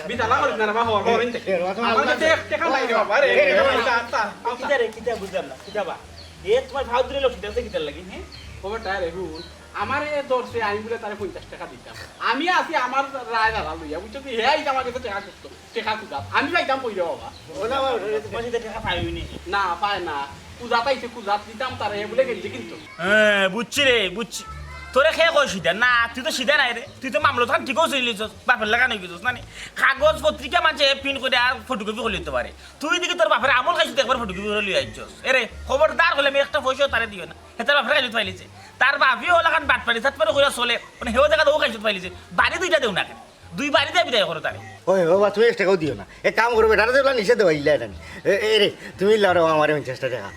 বিতালা করিস না রে বাবা, হর, হর, ইনতে। এ বাবা, আমার কাছে এক টেকা নাই রে বাবা, আরে, এ, এ, এ, এ, আচ্ছা, আচ্ছা। কিতা রে, কিতা বুঝলাম না, কিতা বা? এ তুমার ভাও দূরে লোক, কিতা আছে, কিতার লাগি, হ্যাঁ? ও বেটা, রে হুন, আমারে ধরছে, আমি বুলে তারে পঞ্চাশ টেকা দিতাম। আমি আছি আমার রায় দাঁড়া লইয়া, বুঝছো কি? হে আইছে আমার কাছে টেকা খুঁজতো। টেকা খুঁজাত। আমি পাইতাম কই রে বাবা? ও না, বাবা, ওটা তো তোমার সাথে টেকা পাইবি নি। না, পায় না। খুঁজাত আইছে, খুঁজাত দিতাম তারে, হে বুলে গেঞ্জি কিনতো। হ্যাঁ, বুঝছি রে, বুঝছি। তোরে কে কয় সিধা? না, তুই তো সিধা নায় রে। তুই তো মামলা থান ঠিকও চলিলিছস, বাপর লাখান অই গেছস, না নি? কাগজ পত্রিকা মাঝে print করি আর photocopy করি লইতো পারে। তুই দেখি তোর বাপর আমল খাইছস, একবার photocopy করি লই আইছস। এরে, খবরদার কইলে আমি একটা পয়সাও তারে দিও না। হে তার বাপর খাইছত পাইলিছে। তার বাপেও অলাখান বাটপারি, সাতপারি করিয়া চলে। মানে হেও জাগাত ও খাইছত পাইলিছে। বাড়ি দুইটা দেও না কেনে? দুই বাড়িতে বিদায় করো তারে। ওই, ও বা, তুমি এক টেকাও দিও না। এক কাম করো, বেটারে তো ইলা নিষেধ দেওয়া ইলা নানি। এ, এ রে, তুমি ইলা রে, আমারে পঞ্চাশটা টেকা।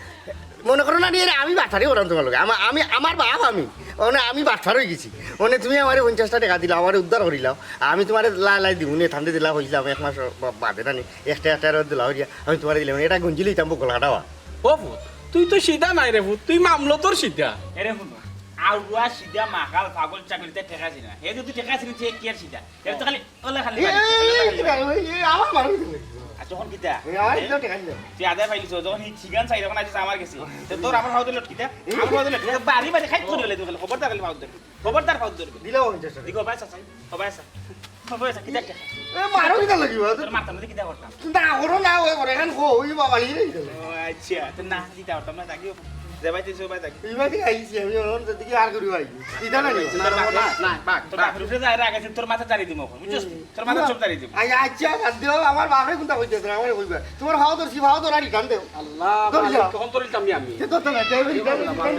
মনে করো না নি, এরে, আমি বাটপারি করাম তুমার লগে। আমা-, আমি, আমার বাপ আমি। মানে, আমি বাটপার অই গেছি। মানে, তুমি আমারে পঞ্চাশটা টেকা দিলাও, আমারে উদ্ধার করিলাও। আমি তুমারে লাই লাই দিমু নে, ঠান্ডা দিলা কইছিলাম, এক মাস বা-, বাদে নানি। একটা একটা করে দিলা করিয়া, আমি তুমারে দিলাম। এটা গেঞ্জি লইতাম, বকল কাটা বা। ও পুত, তুই তো সিধা নায় রে পুত, তুই মামলতর সিধা। এরে হুনো, আউয়া সিধা মাকাল পাগল চাকরিতে টেকা ছিল না। হে যদি টেকা ছিল, সে কি আর সিধা? এর তো খালি ওলা খালি এ, বাড়ি, এ, ওলা খালি এ, বাড়ি। এ, এ, আমার মারো কিন্তু। আচ্ছা, অখন কিতা? এ, আমার এ? ইচ্ছা টেকা দিলাম। তুই আদায় পাইলিস, যখন হি ঠিকান চাই, তখন আছিস আমার গেছে। তো তোর আমার ভাও দিল কিতা? এ? আমার ভাও দিল কিতা? বাড়ি বাড়ি খাই করে দিলে তুমি খালি। খবরদার খালি ভাও দিল। খবরদার ভাও দিল। দিলাও পঞ্চাশ টেকা। দিগো, ভাই, চাচা। ও ভাই, চাচা। ও ভাই, চাচা, কিতা টেকা? এ, মারো কিতা লাগিবা? তোর মাথার মধ্যে কিতা করতাম? না, করো না, ওই করে, এখন কো, ওই বাবা, এই রে। ও, আচ্ছা, তো না, কিতা করতাম না, থাকিও। যে ভাই, তুই সবাই থাকি। এই ভাই, আইছি, আমি ওর দিকে আর করি ভাই। ইটা না, না, না, না, বাঘ, তোর বাঘ। বাপের উপরে যায়, রাগ আছে, তোর মাথা জারি দিমু এখন, বুঝছস? হুম। তোর মাথা সব জারি দিমু। আই, আচ্ছা, বাদ দেও, আমার বাপরে কোনটা কইতে তোরা, আমারে কইবা। তোমার ভাও ধরছি, ভাও ধরা রিটার্ন দেও। আল্লাহ, ধর মালিক, যা। কখন তোর ইলতাম আমি? সে ধরতে না, যাই বলি, রিটার্ন, রিটার্ন।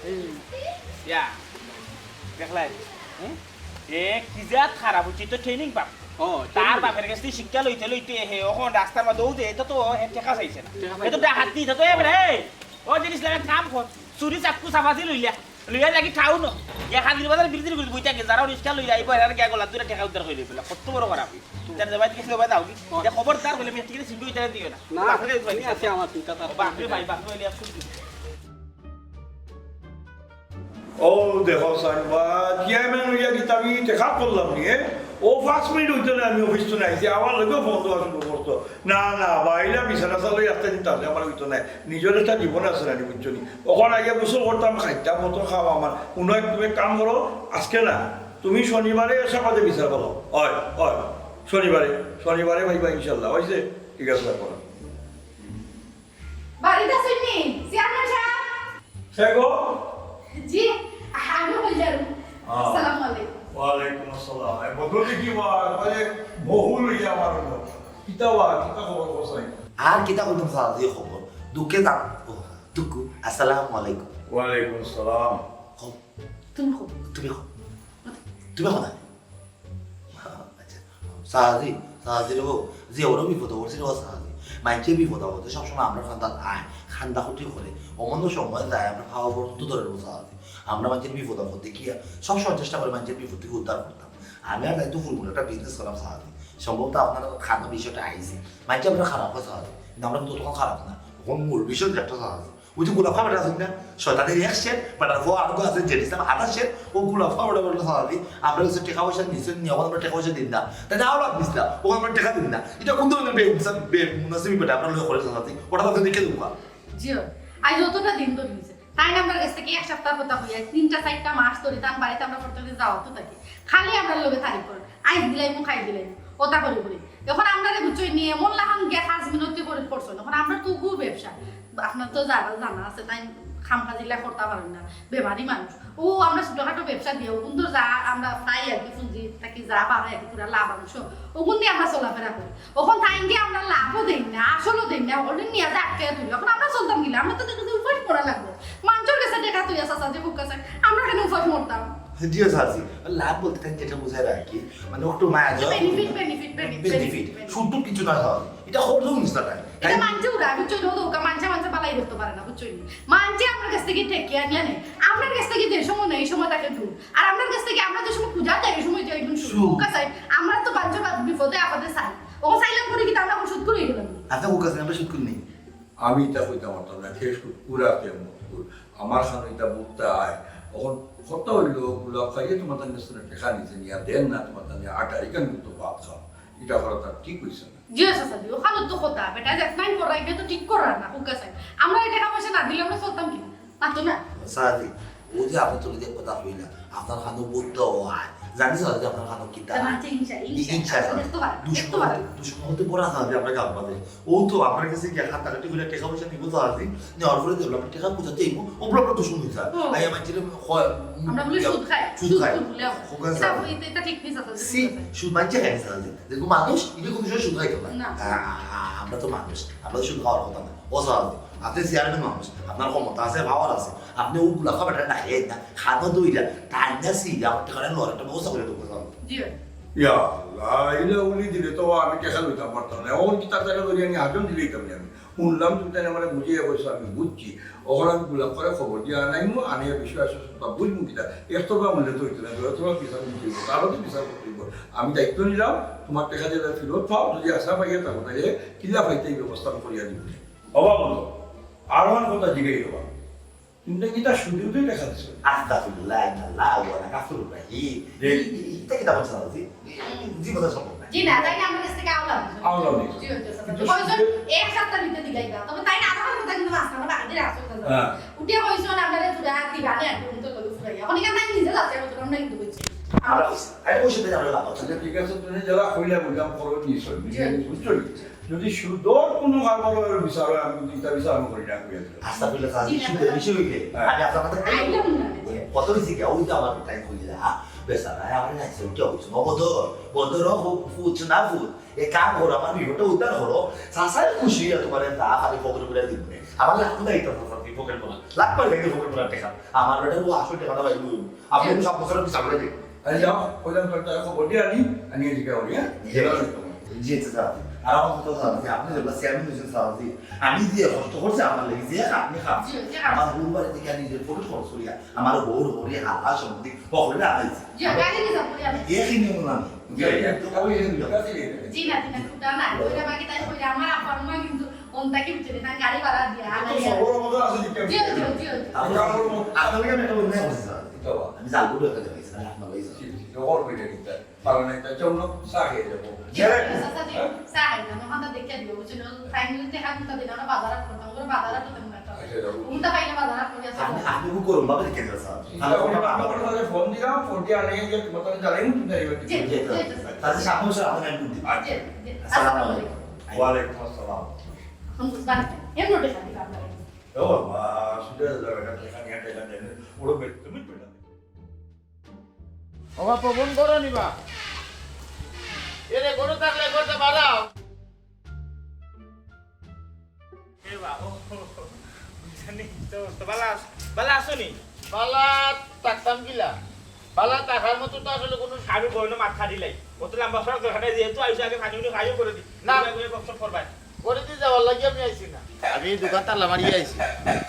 এই। ইয়া, দেখলাই? হুম? এ কি জাত খারাপ অইছে, তো training পাব। ও, তার training। বাপের গেছ থাকি শিক্ষা লইতে লইতে হে অখন রাস্তার মাঝে ও যে, এটা তো হে টেকা চাইছে না। টেকা চাইছে না। এটা ডাকাতি, এটা তো এবারে, এই, ও জিনিস লাগে কাম কর। চুরি চাকু চাপাতি লইলা। লইয়া লাগি ঠাউন। গিয়া খাদির বাজার বিল্ডিং গুলি বইতা গেল, যারা রিক্সা লইয়া আইবো, এরা গিয়া গলা দূরে টেকা উদ্ধার করি লইবো। কত বড় খারাপ। তার যাবাই দেখি সবাই যাও কি? ও। যে খবরদার বলে, মেয়ে টিকে সিন্ধু ইতারে দিও না। না, বাপরে আমি আছি, আমার চিন্তা তার বাপরে ভাই, বাপরে হইলে আর শুনবি। ও দেখো সাংবাদ, চেয়ারম্যান হইয়া কি আমি টেকা করলাম নি, এ? ও পাঁচ মিনিট অইতো না, আমি অফিস থনে আইছি, আমার লগেও ফোন দেওয়া শুরু করতো। না, না, বাইলা বিছানা চালই রাস্তা দিন তাহলে আমার অইতো না, নিজের একটা জীবন আছে না, বুঝছো নি? ওখানে আইয়া গোসল করতাম, খাইতাম, মতো খাওয়া আমার। উনো এক, তুমি এক কাম করো, আজকে না, তুমি শনিবারে এসে বাদে বিচার করো। হয়, হয়, শনিবারে, শনিবারে ভাইবা ইনশাল্লাহ, হয়েছে? ঠিক আছে, রাখো না। বাড়িত আছইন নি, চেয়ারম্যান সাহেব? কে গো? জি, আমি বললাম। হ্যাঁ। আসসালামু আলাইকুম। ওয়ালাইকুম আসসালাম। এ বদলি কি বা, মানে, বহুল হইয়া আমার হলো। কিতা বা, কিতা খবর কসাই? আর কিতা কইতাম চাচা, যে খবর। দুঃখে থাক-, ও, দুঃখ। আসসালামু আলাইকুম। ওয়ালাইকুম আসসালাম। কও। তুমি কও। তুমি কও। তুমি কও না। আচ্ছা, চাচাজি, চাচাজি রে বউ, যে ওরও বিপদ পড়ছে রে বা চাচাজি। মাইনষে বিপদ আপদে সবসময় আমরার কান্দাত আয়, কান্দা-কাটি করে। অমন সময় যায়, আমরার পাও পর্যন্ত ধরে রে বা চাচাজি। আমরা মাইনষের বিপদ আপদ দেখিয়া সবসময় চেষ্টা করি মাইনষের বিপদ থাকি উদ্ধার করতাম। আমি আর তাইন তো ফুলগুলো একটা business করলাম চাচাজি। সম্ভবত আপনার কান্দা বিষয়টা আইছে। মাইনষে আমরা খারাপ কথা চাচাজি, কিন্তু আমরা কিন্তু অতখান খারাপ না। অখন মূল বিষয় যে একটা চাচাজি। ওই যে গোলাপ খাবার আছে না, শয়তানের এক শের, বেটার ফো আরো আছে, জেনিস নাম হাতার শের, ও গোলাপ খাবার বললো চাচাজি, আমরা কাছে টেকা পয়সা নিছেন, নিয়ে আমরা টেকা পয়সা দিন না। তাই না, আওলাদ দিস না, ও আমরা টেকা দিন না। এটা কোন ধরনের বে-, ইনসান, বে-, মুনাসিবি বেটা আমরা লগে করে চাচাজি, ওটা তাদের দেখে দেবো। জি, আজ যতটা দিন ধরে নিছে, তাই না, আমরা কাছ থেকে এক সপ্তাহ কথা হইয়া, তিনটা চারটা মাস ধরে তার বাড়িতে আমরা প্রত্যেকদিন যাওয়া তো থাকি, খালি আমরা লগে তারিখ করেন, আইজ দিলাইমু, খাই দিলাইমু, ওটা করি করি। এখন আমরা বুঝছই নি, এমন লাখান গিয়া কাজ মিনতি করে করছেন। এখন আমরা তো খুব ব্যবসা, আপনার তো যারা জানা আছে, তাই খাম কাজিলা করতে পারেন না, বেমারি মানুষ। ও আমরা ছোটখাটো ব্যবসা দিয়ে, ওগুন তো যা আমরা পাই আর কি, পুঁজি থাকি যা পারে আর কি, পুরা লাভ অংশ, ওগুন দিয়ে আমরা চলাফেরা করি। ওখান তাই দিয়ে আমরা লাভও দেই না, আসলও দেই না, ওগুন নিয়ে যে আটকে তুলি। এখন আমরা চলতাম গিলা, আমরা তো দেখি উপাস করা লাগবে। মানুষের কাছে টেকা তুই আসা সাথে বুক আছে, আমরা কেন উপাস মরতাম? জি চাচি, লাভ বলতে তাই যেটা বোঝায় আর কি, মানে একটু মায়া দেওয়া। Benefit, benefit, benefit, benefit। Benefit। শুধু কিছু না হয়, এটা খরচও নিস না তাই। এটা মানছে ওরা, বুঝছো নি? ওদের ওকে মানছে, মানছে বালাই ধরতে পারে না, বুঝছো নি? মানছে আমার কাছ থেকে টেকা নিয়ে নেয়, আমার কাছ থেকে যে সময় নেই, এই সময় তাকে দূর। আর আমার কাছ থেকে আমরা যে সময় পূজা যাই, এই সময় যে একদম সুখ। সুখ আছে। আমরা তো বাঞ্চর বিপদে আপদে চাই। ও চাইলাম করে কি তা আমরা এখন সুদ করে গেলাম? আপনি ওর কাছে আমরা সুদ করি নেই। আমি ইতা কইতাম পারতাম না, কে সুদ, পুরা কে মজবুর। আমার খানো ইতা বুঝতে আয়। এখন কথা হইল, গোলাপ খাইয়ে তোমার তার কাছ থেকে টেকা নিতে নিয়ে দেন না, তোমার তার নিয়ে আটারি কেন তো ভাত খাও। এটা করা তার ঠিক হইছে না। জি, আচ্ছা, স্যার, ওখানে তো কথা, বেটা, যে আপনার করা, এটা তো ঠিক করার না, হুকা স্যার। আমরা এই টাকা পয়সা না দিলে আমরা চলতাম কি? পারতো না। সারাদি, ও যে আপনি তুমি যে কথা হইলা, আপনার খানো বুঝতে ও আয়। জানি স্যার যে আপনার খানো কিতা? তা মানছে হিংসা, হিংসা। হিংসা, স্যার। দেখতে পারে, দেখতে পারে। দুশমন হতে, দুশমন হতে বড় স্যার যে আমরা গাল পাতে। ও তো আপনার কাছে গিয়া কাটাকাটি করে টেকা পয়সা নিব তো আছি, নেওয়ার পরে দেখলাম টেকা বুঝাতে এইব, ও বড় বড় দুশমন হইছে। ও। আই আমার যেটা হয়, আমরা বলি ইয়া, সুদ খায়, সুদ সুদ খায়। বলে আমরা। খোকা এটা, স্যার। এটা, এটা ঠিক নিস আছে, সি, সুদ খায়। সুদ মানছে খায় স্যার। দেখো মানুষ, এটা কোনো সময় সুদ খাইতো না। না। আ-, আ-, আ-, আমরা তো মানুষ, আমরা তো সুদ খাওয়ার কথা না। ও স্যার, আপনি চেয়ারম্যান মানুষ, আপনার ক্ষমতা আছে, পাওয়ার আছে, আপনি ওগুলা খাবার না খাইয়ে না, খানো দইরা, তাই না সিরা, আমার টেকা লড়াইটা ব্যবস্থা করে দেবো স্যার। জি। ইয়া আল্লাহ, ইলা উলি দিলে তো আমি টেকা লইতাম পারতাম না। এখন কি তার টেকা ধরিয়া আমি হাজন দিলেই তো আমি। শুনলাম তুমি তাই আমার বুঝিয়ে বলছো, আমি বুঝছি। ওখানে আমি গোলাপ করে খবর দিয়ে আনাইমু, আনিয়া বিষয় আছে সব বুঝবো কিতা। একতরফা মূল্যে তো হইতো না, দুতরফা বিচার করতে হইব, তারও তো বিচার করতে হইব। আমি দায়িত্ব নিলাম, তোমার টেকা যেটা ফেরত পাও, যদি আশা পাইয়া থাকো, তাহলে কিলা পাইতে এই ব্যবস্থা আমি করিয়া দিব। বাবা বলো, আর আমার কথা জিজ্ঞাসা বাবা। কিন্তু কিতা শুধু শুধু দেখা দিছে। আস্তাগফিরুল্লাহ, ইন্নাল্লাহ ওয়া ইন্না ইলাইহি রাজিউন। জি। ই-, ই-, ইটা কিতা বলছেন, জি? জি, কথা সম্ভব না। জি না, তাই না, আমার কাছ থেকে আওলা হয়েছে। আওলা হয়েছে। জি, হয়েছে, স্যার। কিন্তু কয়জন শুধু এক সপ্তাহ ভিতরে দিলাই না। তবে তাই না, আমার কথা কিন্তু মাঝখানে বাকি দিয়ে আসতে হবে। হ্যাঁ। উঠে কইছো না, আমরা তোরা দিবানে আর তুমি তো লগে ফুরাই। এখন এখানে তাই নিজে যাচ্ছে, এখন আমরা কিন্তু বুঝছি। আমরা কইছি, আরে কইছি তো আমরা লাভ আছে। আচ্ছা, ঠিক আছে, তুমি যারা কইলা বললাম, খরচ নিয়ে চলবি। জি। বুঝছো? যদি সুদর কোনো কারবার বিচার হয়, আমি কিন্তু ইটা বিচার আমি করি না, কইয়া দিলাম। আস্তাগফিরুল্লাহ, স্যার, জি, সুদের বিষয় হইলে হ্যাঁ। আমি আপনার কথা আইলাম না। কত বেশি গিয়া, ওই তো আমার টাইম হইলে, হ্যাঁ, বেচারা, আমার লাইসেন্স কি হইছে? ও বদর, বদর, ও ফু-, ফুচ না ফুচ, এ কাম করো, আমার বিপদটা উদ্ধার করো, চাচাই খুশি হইয়া তোমার দা খালি পকেট করে দিবে। আমার লাখ টাকা দিতে হবে, স্যার, পকেট করা। লাখ টাকা দিতে পকেট করা টেকা। আমার বেটার ও আসল টেকাটা পাইবো। আপনি জি। সব বছর বিচার করে দিন। আরে যাও, কইলাম, তোর তারা খবর দিয়ে আনি, আনিয়ে জিজ্ঞাসা করি, হ্যাঁ? জি। জেলা হইতো না। জি, আচ্ছা, স্যার। আর আমার কথা স্যার, যে আপনি যেগুলো চেয়ারম্যান হয়েছেন, স্যার, জি। আমি যে কষ্ট করছি আমার লাগি, যে আপনি খান। জি, জি, আমার জি। বউর বাড়ি থেকে নিজের পকেট খরচ করিয়া, আমার বউর হরি হালা সম্পত্তি পকেটে আনাইছি। জি, গাড়ি রিজার্ভ করি আমি। এ কি নিয়ম না? জি, জি। তো ওই জন্য জি, না, জি, না, ওটা না। ওইটা বাকি তাই কইরা আমার আব্বা আম্মা কিন্তু অন্তাকে বুঝে না, গাড়ি ভাড়া দিয়া তো আনাইয়া। সবর মতো আছে, জি, জি, জি, জি। আপনার, আপনার আমি একটা অন্যায় করছি, স্যার। কি বাবা? আমি জাল করে একটা জায়গায়, স্যার, আপনার ওই স্যার। জি, জি, জবর করে দিতে। পারো নাই, তাই চলো, চা খেয়ে যাবো। জি, চাচা, জি, চা খাই না, মোহনটা দেখে দিও, বুঝছো না? ফাইনালি দেখা করতে দিন, আমরা বাজার হাট করতাম, আমরা বাজার হাট করতাম না, একটা আচ্ছা, যাবো। ঘুমটা পাইলে বাজার হাট করি আসতে আপনি, হবে। আপনি বুক করুন, বাবা দেখে দিও, স্যার। চিন্তা করো না, আমরা তাহলে ফোন দিলাম, ফোন দিয়ে আনিয়ে যে তোমার তাহলে জ্বালাই, তুমি যাই বাকি। জি, জি, জি, জি। তাহলে সামনে বসে আপনার একটু দিন। জি, জি। আসসালামু আলাইকুম। ওয়ালাইকুম আসসালাম। হুম, বাড়িতে। এমনি ওটা শান্তি আপনার। ও বাবা, শুধু যাবে না, এখানে একটা এখানে ওরা বেশ তুমি বেটা। ও বাবা, ফোন করো নি বা? এরে, গরু থাকলে করতে পারাও। এ বা, ও, ও, ও, জানি তো, তো বালা আছ-, বালা আছো নি? বালা থাকতাম কিলা? বালা থাকার মতো তো আসলে কোনো আমি বইনো মাত খাটি লাই। অত লম্বা সড়ক দরকার নাই, যেহেতু আইসো আগে পানি উনি খাইও করে দি। না। তুমি আগে গপসপ করবাই। করে দি যাওয়ার লাগি আমি আইছি না। আমি দোকান তালা মারিয়া আইছি।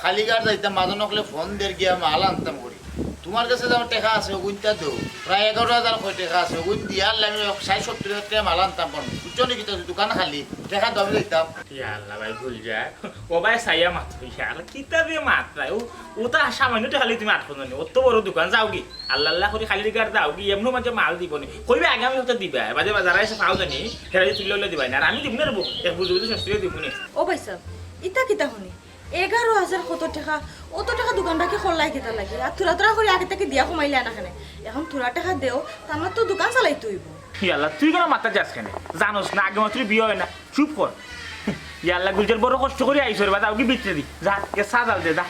খালি গার যাইতাম, মাঝে নকলে ফোন দের গিয়া মাল আনতাম করি। তোমার কাছে যেমন টেকা আছে, ওগুনটা দেও। প্রায় এগারো হাজার কয় টেকা আছে, ওগুন দিয়া আনলে আমি ষাট সত্তর হাজার টেকা মাল আনতাম পারবো। বুঝছো নি কিতা? দোকান খালি, টেকা দাবি যাইতাম। ইয়া আল্লাহ ভাই, ভুল যায়। ও ভাই, সাইয়া মাত্র, ইয়া আল্লাহ, কিতা দিয়ে মাত্রায়? ও, ও তো আর সামান্য টেকা লই তুমি আটকো জানি। অত বড় দোকান, যাও কি? আল্লাহ আল্লাহ করি খালি গার যাও কি? এমনও মাঝে মাল দিব নি। কইবে আগামী হপ্তাহ দিবা। বাদে বাজারে এসে পাও জানি, ফেরাই তুললে উল্লে দিবাই না। আর আমি দিব না রে বউ। এক বুঝবি তো শাস্তি দিব নি। ও ভাই সাহেব, ইতা কিতা হুনি? এগারো হাজার কত টেকা, অত টেকা দোকান রাখি খোলাই কিতা লাগে? আর থুড়া থুড়া করি আগে থাকি দিয়া কমাইলে না কেনে? এখন থুড়া টেকা দেও, তা আমার তো দোকান চালাইতে হইব। ইয়াল্লা, তুই কেন মাথা যাস কেনে? জানোস না, আগে মাত্র বিয়ে হয় না, চুপ কর। ইয়াল্লা, গুলজার বড় কষ্ট করি আইসো রে বা, যাও কি ভিতরে দি, যা, এ চা ডাল দে, যা।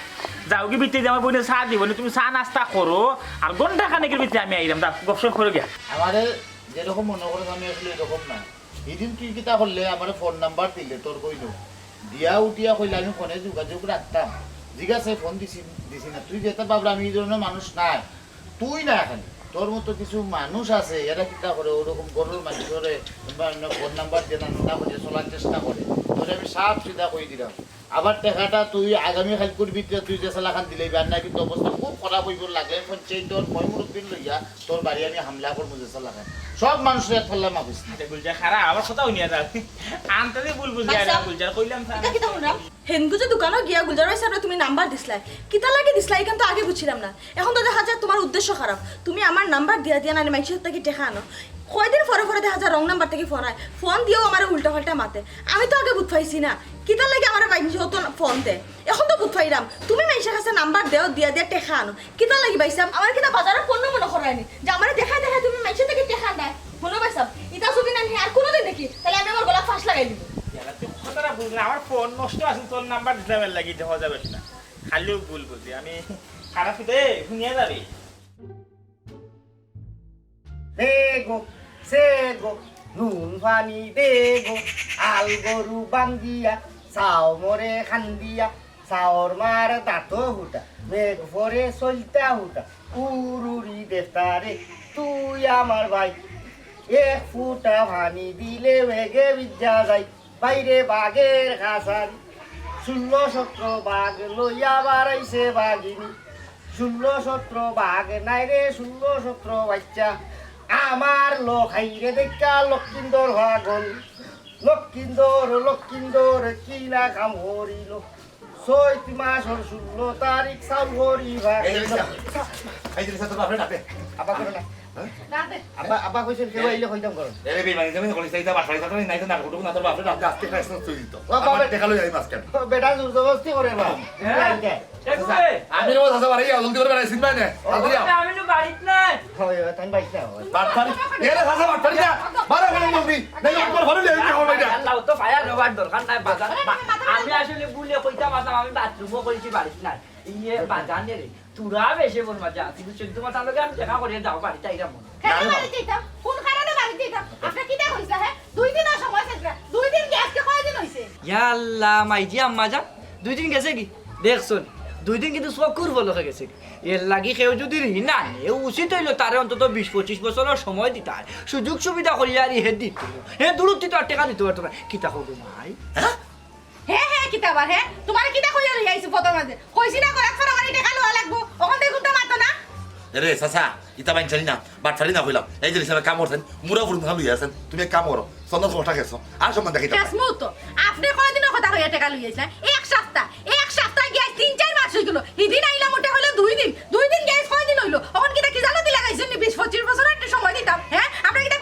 যাও কি ভিতরে দি, আমার বইনে চা দিব না, তুমি চা নাস্তা করো, আর ঘন্টা খানেকের ভিতরে আমি আইলাম, যাও, গপসপ করে গিয়া। আমারে যেরকম মনে করো আমি আসলে এরকম না। এদিন তুই কিতা করলে? আমারে ফোন নাম্বার দিলে, তোর কইলো। দিয়া উঠিয়া কইলে আমি ফোনে যোগাযোগ রাখতাম। জিজ্ঞাসা ফোন দিছি, দিছি না। তুই যেটা ভাবলে আমি এই ধরনের মানুষ নাই। তুই না খালি, তোর মতো কিছু মানুষ আছে, এরা কিতা করে, ওরকম গরুর মানুষরে ফোন নাম্বার দিয়ে না, না করে চলার চেষ্টা করে। তোরে আমি সাফ সিধা কই দিলাম। আবার টেকাটা তুই আগামী কালকুর ভিতরে তুই যে সালাখান দিলে, আর না কিন্তু অবস্থা খুব খারাপ হইব। লাগলে পঞ্চায়েতর ময় মুরব্বির লইয়া তোর বাড়ি আমি হামলা করবো যে সালাখান। সব মানুষের এক পাল্লা মাপিস না। আচ্ছা, গুলজার, খারাপ, আমার কথা হুনিয়া যাও। আনতে যে ভুল বুঝি, আরে বাচ্চা, গুলজার, কইলাম তো এটা আমি। কিতা হুনলাম? হেনগু যে দোকানো গিয়া গুলজার ভাই সাহেবরে তুমি নাম্বার দিছলায়, কিতা লাগি দিছলায়, ইখান তো আগে বুঝছিলাম না। এখন তো দেখা যায় তোমার উদ্দেশ্য খারাপ। তুমি আমার নাম্বার দিয়া দিয়া নানি মাইনষের থাকি টেকা আনো। কয়দিন পরে পরে দেখা যায় রং নাম্বার থাকি ফোন আয়, ফোন দিয়াও আমারে উল্টা পাল্টা মাতে। আমি তো আগে বুঝ পাইছি না, কিতা লাগি আমারে মাইনষে অত ফোন দেয়। এখন তো বুঝ পাইলাম, তুমি মাইনষের কাছে নাম্বার দেও, দিয়া দিয়া টেকা আনো। কিতা লাগি ভাই সাহেব, আমার কিতা বাজারে পণ্য মনে করায়নি যে আমারে দেখাই দেখাই তুমি মাইনষের থাকি টেকা নেয়? হুনো ভাই সাহেব, ইতা যদি না নিয়ে আর কোনোদিন দেখি, তাহলে আমি আমার গলা ফাঁস লাগাই দিব। ইয়াল্লা, তুই কথাটা বুঝলে, আমার ফোন নষ্ট আছে, তোর নাম্বার দিলাম এর লাগি, দেখা যাবে না। খালিও ভুল বুঝি, আমি খারাপ দে, হুনিয়া যাবে। দেগো, সেগো, নুন পানি দেগো, আল গরু বান্দিয়া, চাও মরে খান্দিয়া, চাওর মার দাঁত হুটা, মেঘ পরে সইলতা হুটা, উরুরি দেতারে, তুই আমার ভাই, এক ফুটা পানি দিলে বেগে বিদ্যা যাই। বাইরে বাঘের কাছারি, ষোলো সতেরো বাঘ লইয়া বাড়াইছে বাঘিনী। ষোলো সতেরো বাঘ নাই রে, ষোলো সতেরো বাচ্চা। আমার লখাইরে দেখা লক্ষিন্দর পাগল। লক্ষিন্দর, লক্ষিন্দর কি না কাম করিল। চৈত মাসর ষোলো তারিখ চাউল করি ভাগ। এই যে, এই যে, তোর বাপরে ডাকে। আব্বা করে না। হ্যাঁ? আব্বা, আব্বা কইছেন কেউ আইলে কইতাম করো। এরে বেমানি, তুমি কইছ, এইটা বাসায় যাবে, নাই তো নাটক না, তোর বাপরে ডাকে, আজকে ফেস নষ্ট হইল তো। ও বাবা। আমার দেখা লই যাই মাঝখানে। ও বেটা জোর জবরদস্তি করে বা। হ্যাঁ? এই যে। এ, কই? আমি রোজ আসা বাড়ি, জলদি করে বেড়াই, চিনবাই না। ও, তাড়াতাড়ি আও। আমি তো বাড়িত নাই। হয়, হয়, তাই বাইক না হয়। বাটপারি। এরে, চাচা, বাটপারি না। বারো করে জলদি। নাই, একবার ঘরে লিয়ে আইতে হবে এটা। আল্লাহ, ও তো ফায়ার হবার দরকার নাই, বাজার। বা-, আমি আসলে ভুলে কইতাম আসলাম, আমি বাথরুমও করেছি, বাড়িত নাই। ইয়ে, বাজার নে রে। তোরা বেশি বল মজা। কিন্তু চৈদ্দ মাস আগে আমি দেখা করিয়া যাও, বাড়িতে আইরাম মনে। কেন বাড়িত যাইতাম? কোন কারণে বাড়িত যাইতাম? আপনি কিতা কইছিলা, হ্যাঁ? দুই দিন আর সময় চাইছিলা। দুই দিন কি আজকে কয়দিন হইছে? ইয়া আল্লাহ, মাইজি আম্মা যান। দুই দিন গেছে কি? দেখছুন, দুই দিন কিন্তু চকুর পলকে গেছে। এর লাগি কেউ যদি ঋণ আনে, উচিত হইল তারে অন্তত বিশ পঁচিশ বছরের সময় দিতা হয়। সুযোগ সুবিধা করিয়া আর ইহে দিত। হে দূরত্ব তো আর টেকা দিতে পারতো না। কিতা করবো ভাই? হ্যাঁ? হে, হে, কিতা আবার, হে? তোমারে কিতা কইয়া লইয়া আইছি ফটোর মাঝে? কইছি না, কয়েক ফটো করে টেকা লওয়া লাগবো। অখন দেখুন তো মাতো না। এরে, চাচা, ইতা বাইন চালি না, বাটপারি না কইলাম। এই যে হিসাবে কাম করছেন, মুরা ফুরুন খান লইয়া আছেন। তুমি এক কাম করো, চন্দন খোটা গেছো। আর সম্মান দেখাই দাও। কাসমু তো, আপনি কয়দিনর কথা কইয়া টেকা লইয়া আইছিলেন? এক সপ্তাহ, এক সপ্তাহ গিয়া তিন চার মাস হই গেল। হিদিন আইলাম ওটা হইলো দুই দিন, দুই দিন গিয়া কয়দিন হইলো? অখন কিতা কি জানো দিলা গাইছেন নি? বিশ পঁচিশ বছর একটা সময় দিতাম, হ্যাঁ? আমরা কিতা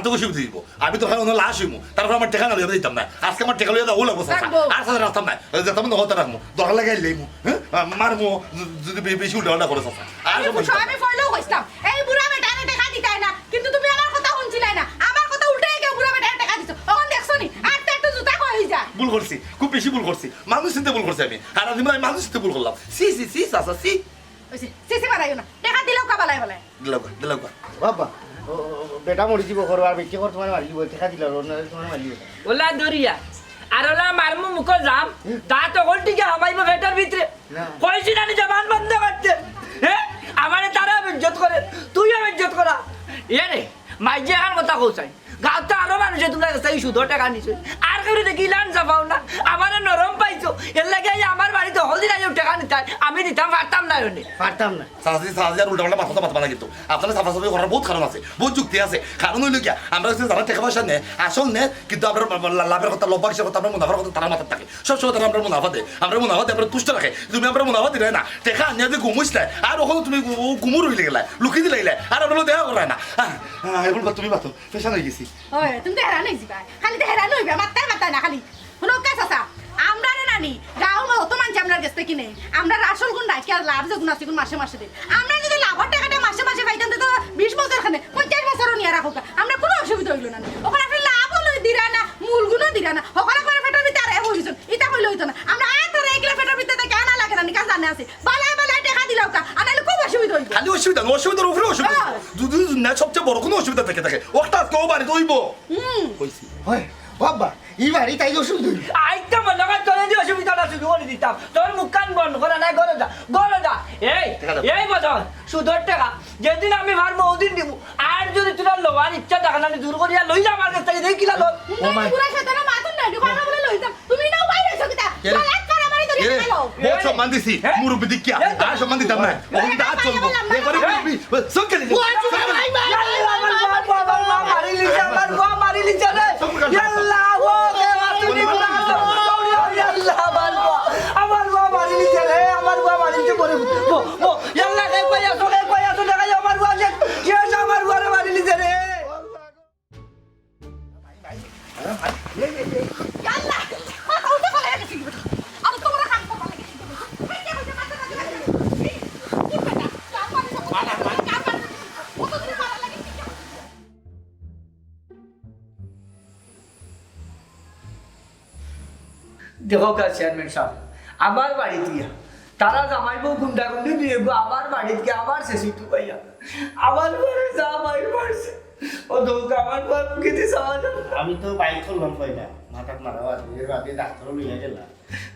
তো অসুবিধা দিব। আমি তো খালি ওনার লাশ হইমু, তারপর আমার টেকা না লইয়া দিতাম না। আজকে আমার টেকা লইয়া যাওয়া লাগবো, চাচা। রাখবো। আর চাচা রাখতাম না, ওই যেতাম না, হতে রাখমু। দরকার লাগে আইলে আইমু, হ্যাঁ? আ, মারমু, য-, যদি বে-, বেশি উল্টাপাল্টা করে, চাচা। আর আমি সময় বুঝ-, দিতাম না। আমি কইলেও কইতাম, এই বুড়া বেটারে টেকা দিতায় না, কিন্তু তুমি আমার কথা হুনছিলায় না। আমার কথা উল্টাই গিয়া বুড়া বেটারে টেকা দিছো। অখন দেখছো নি? আর তো একটু জুতা কই যা। ভুল করছি, খুব বেশি ভুল করছি। মানুষ চিনতে ভুল করছি আমি। আর আজ আমি মানুষ চিনতে ভুল করলাম। সি, সি, সি, চাচা, সি। ওই যে, সি, সি মারাইও না। টেকা দিলাও কা বালায় বালায়। দিলাও কা, দিলাও কা। বাবা, ও, ও, ও, বেটা মরি দিব করো, আর বেটি কর তোমার মারি দিব, টেকা দিলাও, অন্য তোমার মারি দিব। ওলা দরিয়া, আর ওলা মারমু মুখো যাম, হুম। দাঁত অকল টিকে হামাইবো পেটর ভিতরে। না। কইছি না নি জবান বন্ধ করতে? হ্যাঁ? আমারে তারা বেইজ্জত করে, তুইও বেইজ্জত করা। এ রে, মাইজে আর কথা কইছাই। গাঁওত আরো মানুষে তোমরা কাছে এই সুদর টেকা নিছে। আর কেউ দেখি ইলান চাপাও না। আমারে নরম পাইছো। এর লাগি এই আমার বাড়িত হলদি নাই টেকা নিতায়। আমি দিতাম পারতাম না অনে। পারতাম না। চাচি, চাচি আর উল্টাপাল্টা মাথা তো মাতবা না কিন্তু। আপনারা চাপাচাপি করার বহুত কারণ আছে, বহুত যুক্তি আছে। কারণ হইল গিয়া, আমরা হচ্ছে যারা টেকা পয়সা নেয়, আসল নেয়, কিন্তু আমরা লা-, লাভের কথা, লব্বা কিসের কথা, আমরা মুনাফার কথা তারা মাথাত থাকে। সবসময় তারা আমরা মুনাফা দেয়, আমরা মুনাফা দেয়, আমরা তুষ্ট রাখে। তুমি আমরা মুনাফা দিলে না, টেকা আনিয়া যে ঘুমুস না, আর ওখানে তুমি ঘু-, ঘুমু রইলে গেলায়, লুকি দিলে গেলায়, আর আমরা দেখা করায় না। আহ, আহ, এখন তুমি মাতো, ফেশন হয়ে গেছি। ওই, তুমি তো হেরান হয়ে যাবা, খালি তো হেরান হইবা, মাত্তায় মাত্তায় না খালি। হুনো কা চাচা, আমরা রে নানি, গাঁও অত মানছে আমরার গেছ থাকি নেই। আমরার আসল গুণ রাখিয়া লাভ যেগুণ আছে, গুণ মাসে মাসে দেই। আমরা যদি লাভর টেকাটা মাসে মাসে পাইতাম, তো বিশ বছর খানে, পঞ্চাশ বছরও নিয়া রাখো গা। আমরা কোনো অসুবিধা হইল না। ওখানে আপনি লাভও লই দিরা না, মূল গুণও দিরা না। ওখানে করে পেটর ভিতরে আর এ প্রয়োজন, ইটা কইলে হইতো না। আমরা আর তোরা একলা পেটর ভিতরে কেন লাগে না, নিকাল জানে আছে। বালায় বালায় টেকা দিলাও কা, আর নাহলে খুব অসুবিধা হইব। খালি অসুবিধা না, অসুবিধার উপরে অসুবিধা। হ্যাঁ। দুদিন না সবচেয়ে বড় কোনো অসুবিধা থেকে থাকে, ওটা আজকে ও বাড়িতে হইব। হুম। কইছি। হয়, বাবা, ই বাড়ি তাই অসুবিধা হইল। আইতা মনে হয় তোর যদি অসুবিধাটা শুরু করে দিতাম, তোর মুখখান বন্ধ করা নাই, ঘরে যা, ঘরে যা। এই, টেকা দাও। এই বছর সুদর টেকা, যেদিন আমি পারবো ওদিন দিব। আর যদি তোরা লওয়ার ইচ্ছা থাকে না, আমি জোর করিয়া লই যা আমার কাছ থেকে, দেখি কিলা লই। ও মা। পুরা শয়তানের মাথা নাই, দোকান বলে লই যা। তুমি নাও বাইরে এসো কিতা? কে রে? গলাত কাড়া মারি ধরে কে রে? গেল। বহুত সম্মান দিছি, হ্যাঁ? মুরব্বি দেখিয়া। হ্যাঁ? আর সম্মান দিতাম না। ওখানে তো আর চলবো। এবারে মুরব্বি, চল চলে যাও। ও, চল চলে যাও। ভাই, ভাই, ভাই, ভাই, ভাই, ভাই, ভাই, ভাই, ভাই, ভাই, মারি লিছে, আমার বুয়া মারি লিছে রে। ইয়াল্লা, ও, কে মাতুনি বুয়া, ইয়াল্লা, আমার বুয়া, আমার বুয়া মারি লিছে রে, আমার বুয়া মারি লিছে, মরে, ও, ও, ইয়াল্লা, কে কই আছো, কে কই আছো, দেখাই আমার বুয়া, কে, কে আছে আমার বুয়ারে মারি লিছে রে? ইয়াল্লা, মাথা উঠে চলে গেছে কি বেটা? আর তোমরা কাম করবা লাগে কি বেটা? এই কে কইছে মাথা কাটে লাগে? এই, কি বেটা? কাম পারি না, কাম পারি না। কত দিন মারা লাগে কি? দেখো কা চেয়ারম্যান সাহেব, আমার বাড়িত গিয়া তারা জামাই বউ গুন্ডাগুন্ডি দিয়ে গো আমার বাড়িত গিয়া আমার শেষি টুকাইয়া আমার ঘরে জামাই মারছে। ও দৌড় আমার ঘর মুখে দিয়ে যাওয়া যাবে না। আমি তো বাইক করলাম কইলা, মাথাত মারা বাদ, এর বাদে ডাক্তারও লইয়া গেলা।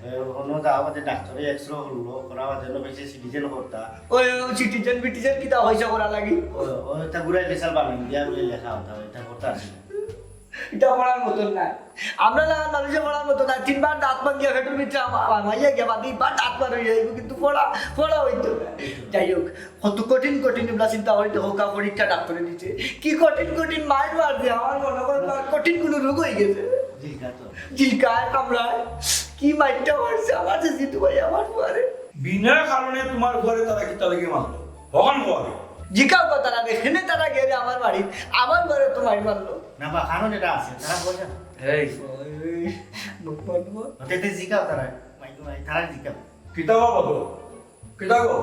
ওই অন্য যাওয়া বাদে ডাক্তারে এক্সরে করলো, করা বাদে অন্য পাইছে সিটি স্ক্যান করতা। ওই, ওই সিটি স্ক্যান, বিটি স্ক্যান কিতা পয়সা করা লাগি? ও, ওই তা ঘুরাই পেশাল বানান দিয়া বলে লেখা হতা, ওইটা করতে আসে না। এটা করার মতন না। আমরা লাগান মানুষে করার মতো না। তিনবার দাঁত ভাঙিয়া ফেটুর ভিতরে আমা-, আমা-, মাইয়া গিয়া বাদে ইবার দাঁত বার হইয়া যাইব, কিন্তু পড়া, পড়া হইতো না। যাই হোক, কত কঠিন কঠিন এগুলা চিন্তা করি দেখো, কা পরীক্ষা ডাক্তারে দিছে। কি কঠিন কঠিন মাইর মারছে, আমার মনে হয় তার কঠিন কোনো রোগ হয়ে গেছে। জিলকা তো। জিলকায়, কামড়ায়, কি মাইরটা মারছে আমার যে জিতু ভাই আমার বুয়ারে। বিনা কারণে তোমার বুয়ারে তারা কিতা লাগি মারলো? ভগবান বুয়ারে। জিকাও কথা না, এখানে তারা গেলে আমার বাড়ি, আমার বুয়ারে তো মাইর মারলো। না বা, কারণ এটা আছে, তারা বোঝে না। এই। ওই, মুখ বন্ধ কর। ওকে, তুই জিকাও তারা, মাইক, মাইক, তারা জিকাও। কিতা বাবা গো? কিতা গো?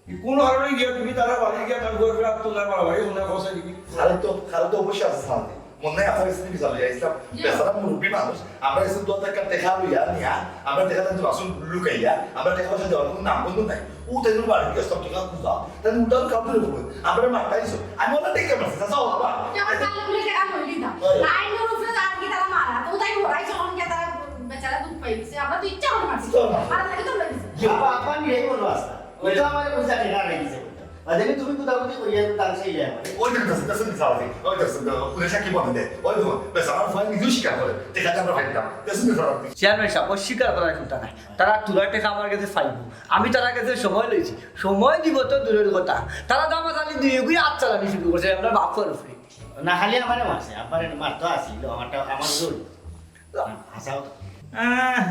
ই কোন কারণে গিয়া তুমি তারা বাড়ি গিয়া তার বয়ফ্রেন্ড তো তার বাড়ি ওনার বসে দিবি? কারণ তো, কারণ তো অবশ্যই আছে সামনে। মনে হয় আপনার কাছে বিচার লইয়া ইসলাম। জি। বেচারা মুরব্বী মানুষ। আমরা এসে দোয়া দেখা, দেখা লইয়া নিয়া, আমরা দেখা যাচ্ছে বাসন লুকাইয়া, আমরা দেখা পয়সা দেওয়ার কোনো নাম বন্ধু নাই। ও তাই জন্য বাড়ি গিয়ে সব টাকা খুঁজা। তাই উল্টা কাম করে বলবো। আমরা মারতাইছো। আমি ওরা দেখতে পাচ্ছি, চাচা, ওরা। যে আমার কালো বলে টাকা কই দিতাম। হয়। লাইনের উপরে আর কি তারা মারা। তো তাই ওরাই যখন গিয়ে তারা বেচারা দুঃখ পাই গেছে। আমরা তো ইচ্ছা করে মারছি। তো না। আর তাকে তো মারছি। বাবা, আপা নিয়ে বলো আস্তা। ওই তো আমাদের পয়সা টাকা রাখি দিছে বলতো। আর দেখি তুমি কোথাও কোথাও করিয়া তো দাম সেই যায় আমাদের। ওই দেখো, দেখো, দেখো, দেখো, দেখো, দেখো, উনি সাক্ষী বলে দেয়। ওই দেখো, বেশ, আমার ভাই নিজেও স্বীকার করে। ঠিক আছে, আমরা ভাই দিতাম। দেখো, দেখো, দেখো। চেয়ারম্যান সাহেব, অস্বীকার করার কথা নাই। তারা তুলার টাকা আমার কাছে পাইব। আমি তারা কাছে সময় লইছি। সময় দিব তো দূরের কথা। তারা দামা চালি দিয়ে গুই আট চালানি শুরু করছে, আমরা বাপ করে ফিরি। না, খালি আমারে মারছে, আমারে মারতো আসিল, আমারটা, আমার জোর। হাসাও তো। আহ,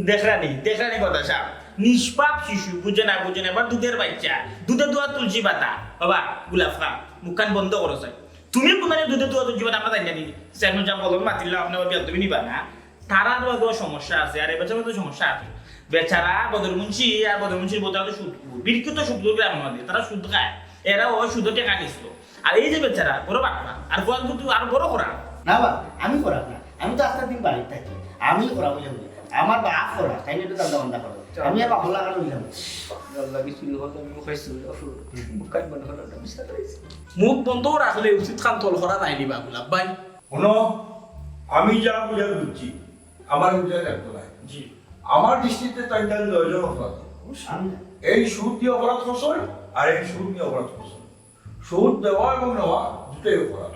দেখরানি, দেখরানি কথা সাহেব। নিষ্পাপ শিশু, বুঝে না, বুঝে না, এবার দুধের বাচ্চা, দুধে দুয়া তুলসী পাতা। বাবা, গোলাপ খা, মুখখান বন্ধ করো সাহেব। তুমি কোনারে দুধে তুয়া দুধ জীবন আমরা জানি না নি। চেয়ারম্যান সাহেব বলুন, মাতিল্লা আপনি আবার বেয়াদবি নিবা না। তারা তো এত সমস্যা আছে, আর এ বেচারা তো সমস্যা আছে। বেচারা বদর মুন্সি আর বদর মুন্সির বউত তো সুদ, বিকৃত সুদ করে গ্রামের মধ্যে, তারা সুদ খায়, এরা ও সুদে টেকা নিছিল। আর এই যে বেচারা বড় বাটপার, আর বল কিন্তু আরো বড় করা। না বা, আমি করাম না, আমি তো আস্তা দিন বাড়িত থাকি, আমি করাম অইলে অইলে। আমার বাপ করা, তাই না? একটু দান্দা বান্দা করো, আমি আর বাপ হলা কেন অইলাম? আল্লাহ কিছু হলো, আমি মুখ খাইছি, মুখ কান বন্ধ করলাম, আমি সাথে আইছি। মুখ বন্ধ রাখলে উচিত কাম তল করা নায় নি বা গোলাপ ভাই। হুনো, আমি যা বুঝার বুঝছি, আমার বুঝার লাগতো না। জি। আমার দৃষ্টিতে তাইন তাইন দুইজন অপরাধী। আমি এই সুদ নিয়া অপরাধ করছইন, আর এই সুদ নিয়া অপরাধ করছইন। সুদ দেওয়া এবং নেওয়া দুটাই অপরাধ।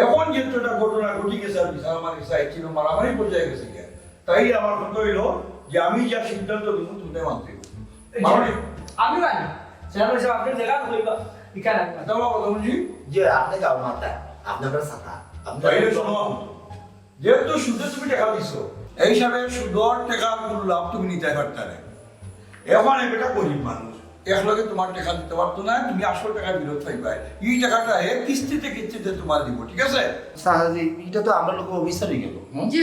এখন যেহেতু একটা ঘটনা ঘটি গেছে, আর বিচার আমার গেছে, আইছিল, মারামারি পর্যায়ে গেছে গিয়া, তাই আমার কথা হইল যে আমি যা সিদ্ধান্ত দিব, তুমি তাই মানতে হবে। মানে, আমি মানি। চেয়ারম্যান সাহেব, আপনি যেখানে কইবা, এখানে আমি মানি। এটা আমার কথা বুঝি? জি, আপনি গাও মাতা, আপনি আপনার ছাতা, আপনি তাইলে শোনো, যেহেতু সুদে তুমি টাকা দিছো, এই হিসাবে সুদর টাকার কোনো লাভ তুমি নিতে পারতে না। এখন একটা গরিব মানুষ, এক লগে তোমার টাকা দিতে পারতো না, তুমি আসল টাকা ফেরত পাইবায়। এই টাকাটা এক কিস্তিতে কিস্তিতে তোমার দিব, ঠিক আছে? সাহাজি, এটা তো আমরা লোক অফিসার হয়ে গেল। জি।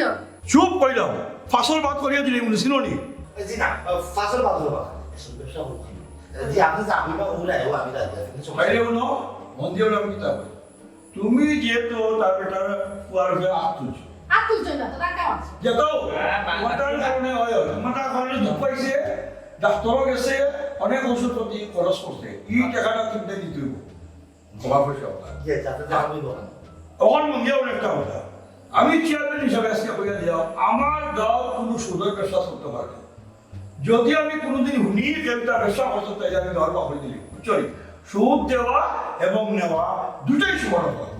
চুপ করিলাম, ফাঁসর বাদ করিয়া দিলে মনে ছিল নি। জি না, ফাঁসর বাদ হলো। ব্যবসা করছি। জি, আপনি চাকরি বা ওরা এও আমি রাজি আছি। কিন্তু সমস্যা তাইলে বলো, মন দিয়ে আমি কিতাব তুমি যেহেতু তার বেটার পুয়ার উপরে আত তুলছো, আত তুলছো না তো, তার কাম আছে। যেহেতু তোমার কারণে হয়, তোমার কারণে দুঃখ পাইছে, ডাক্তারও গেছে, অনেক ওষুধপাতি খরচ করছে, এই টাকাটা তুমি দিতে হইব। তোমার পয়সা ওটা। জি, যাতে যা আমি দোকান। তখন মন দিয়ে একটা কথা, আমি চেয়ারম্যান হিসাবে আজকে কইয়া দিলাম, আমার গাঁও কোনো সুদের ব্যবসা করতে পারে না। যদি আমি কোনোদিন হুনি যে আমি তার ব্যবসা করতে চাই, আমি গাঁওর বাপরে দিলি, বুঝছো নি? সুদ দেওয়া এবং নেওয়া দুটাই সমান অপরাধ।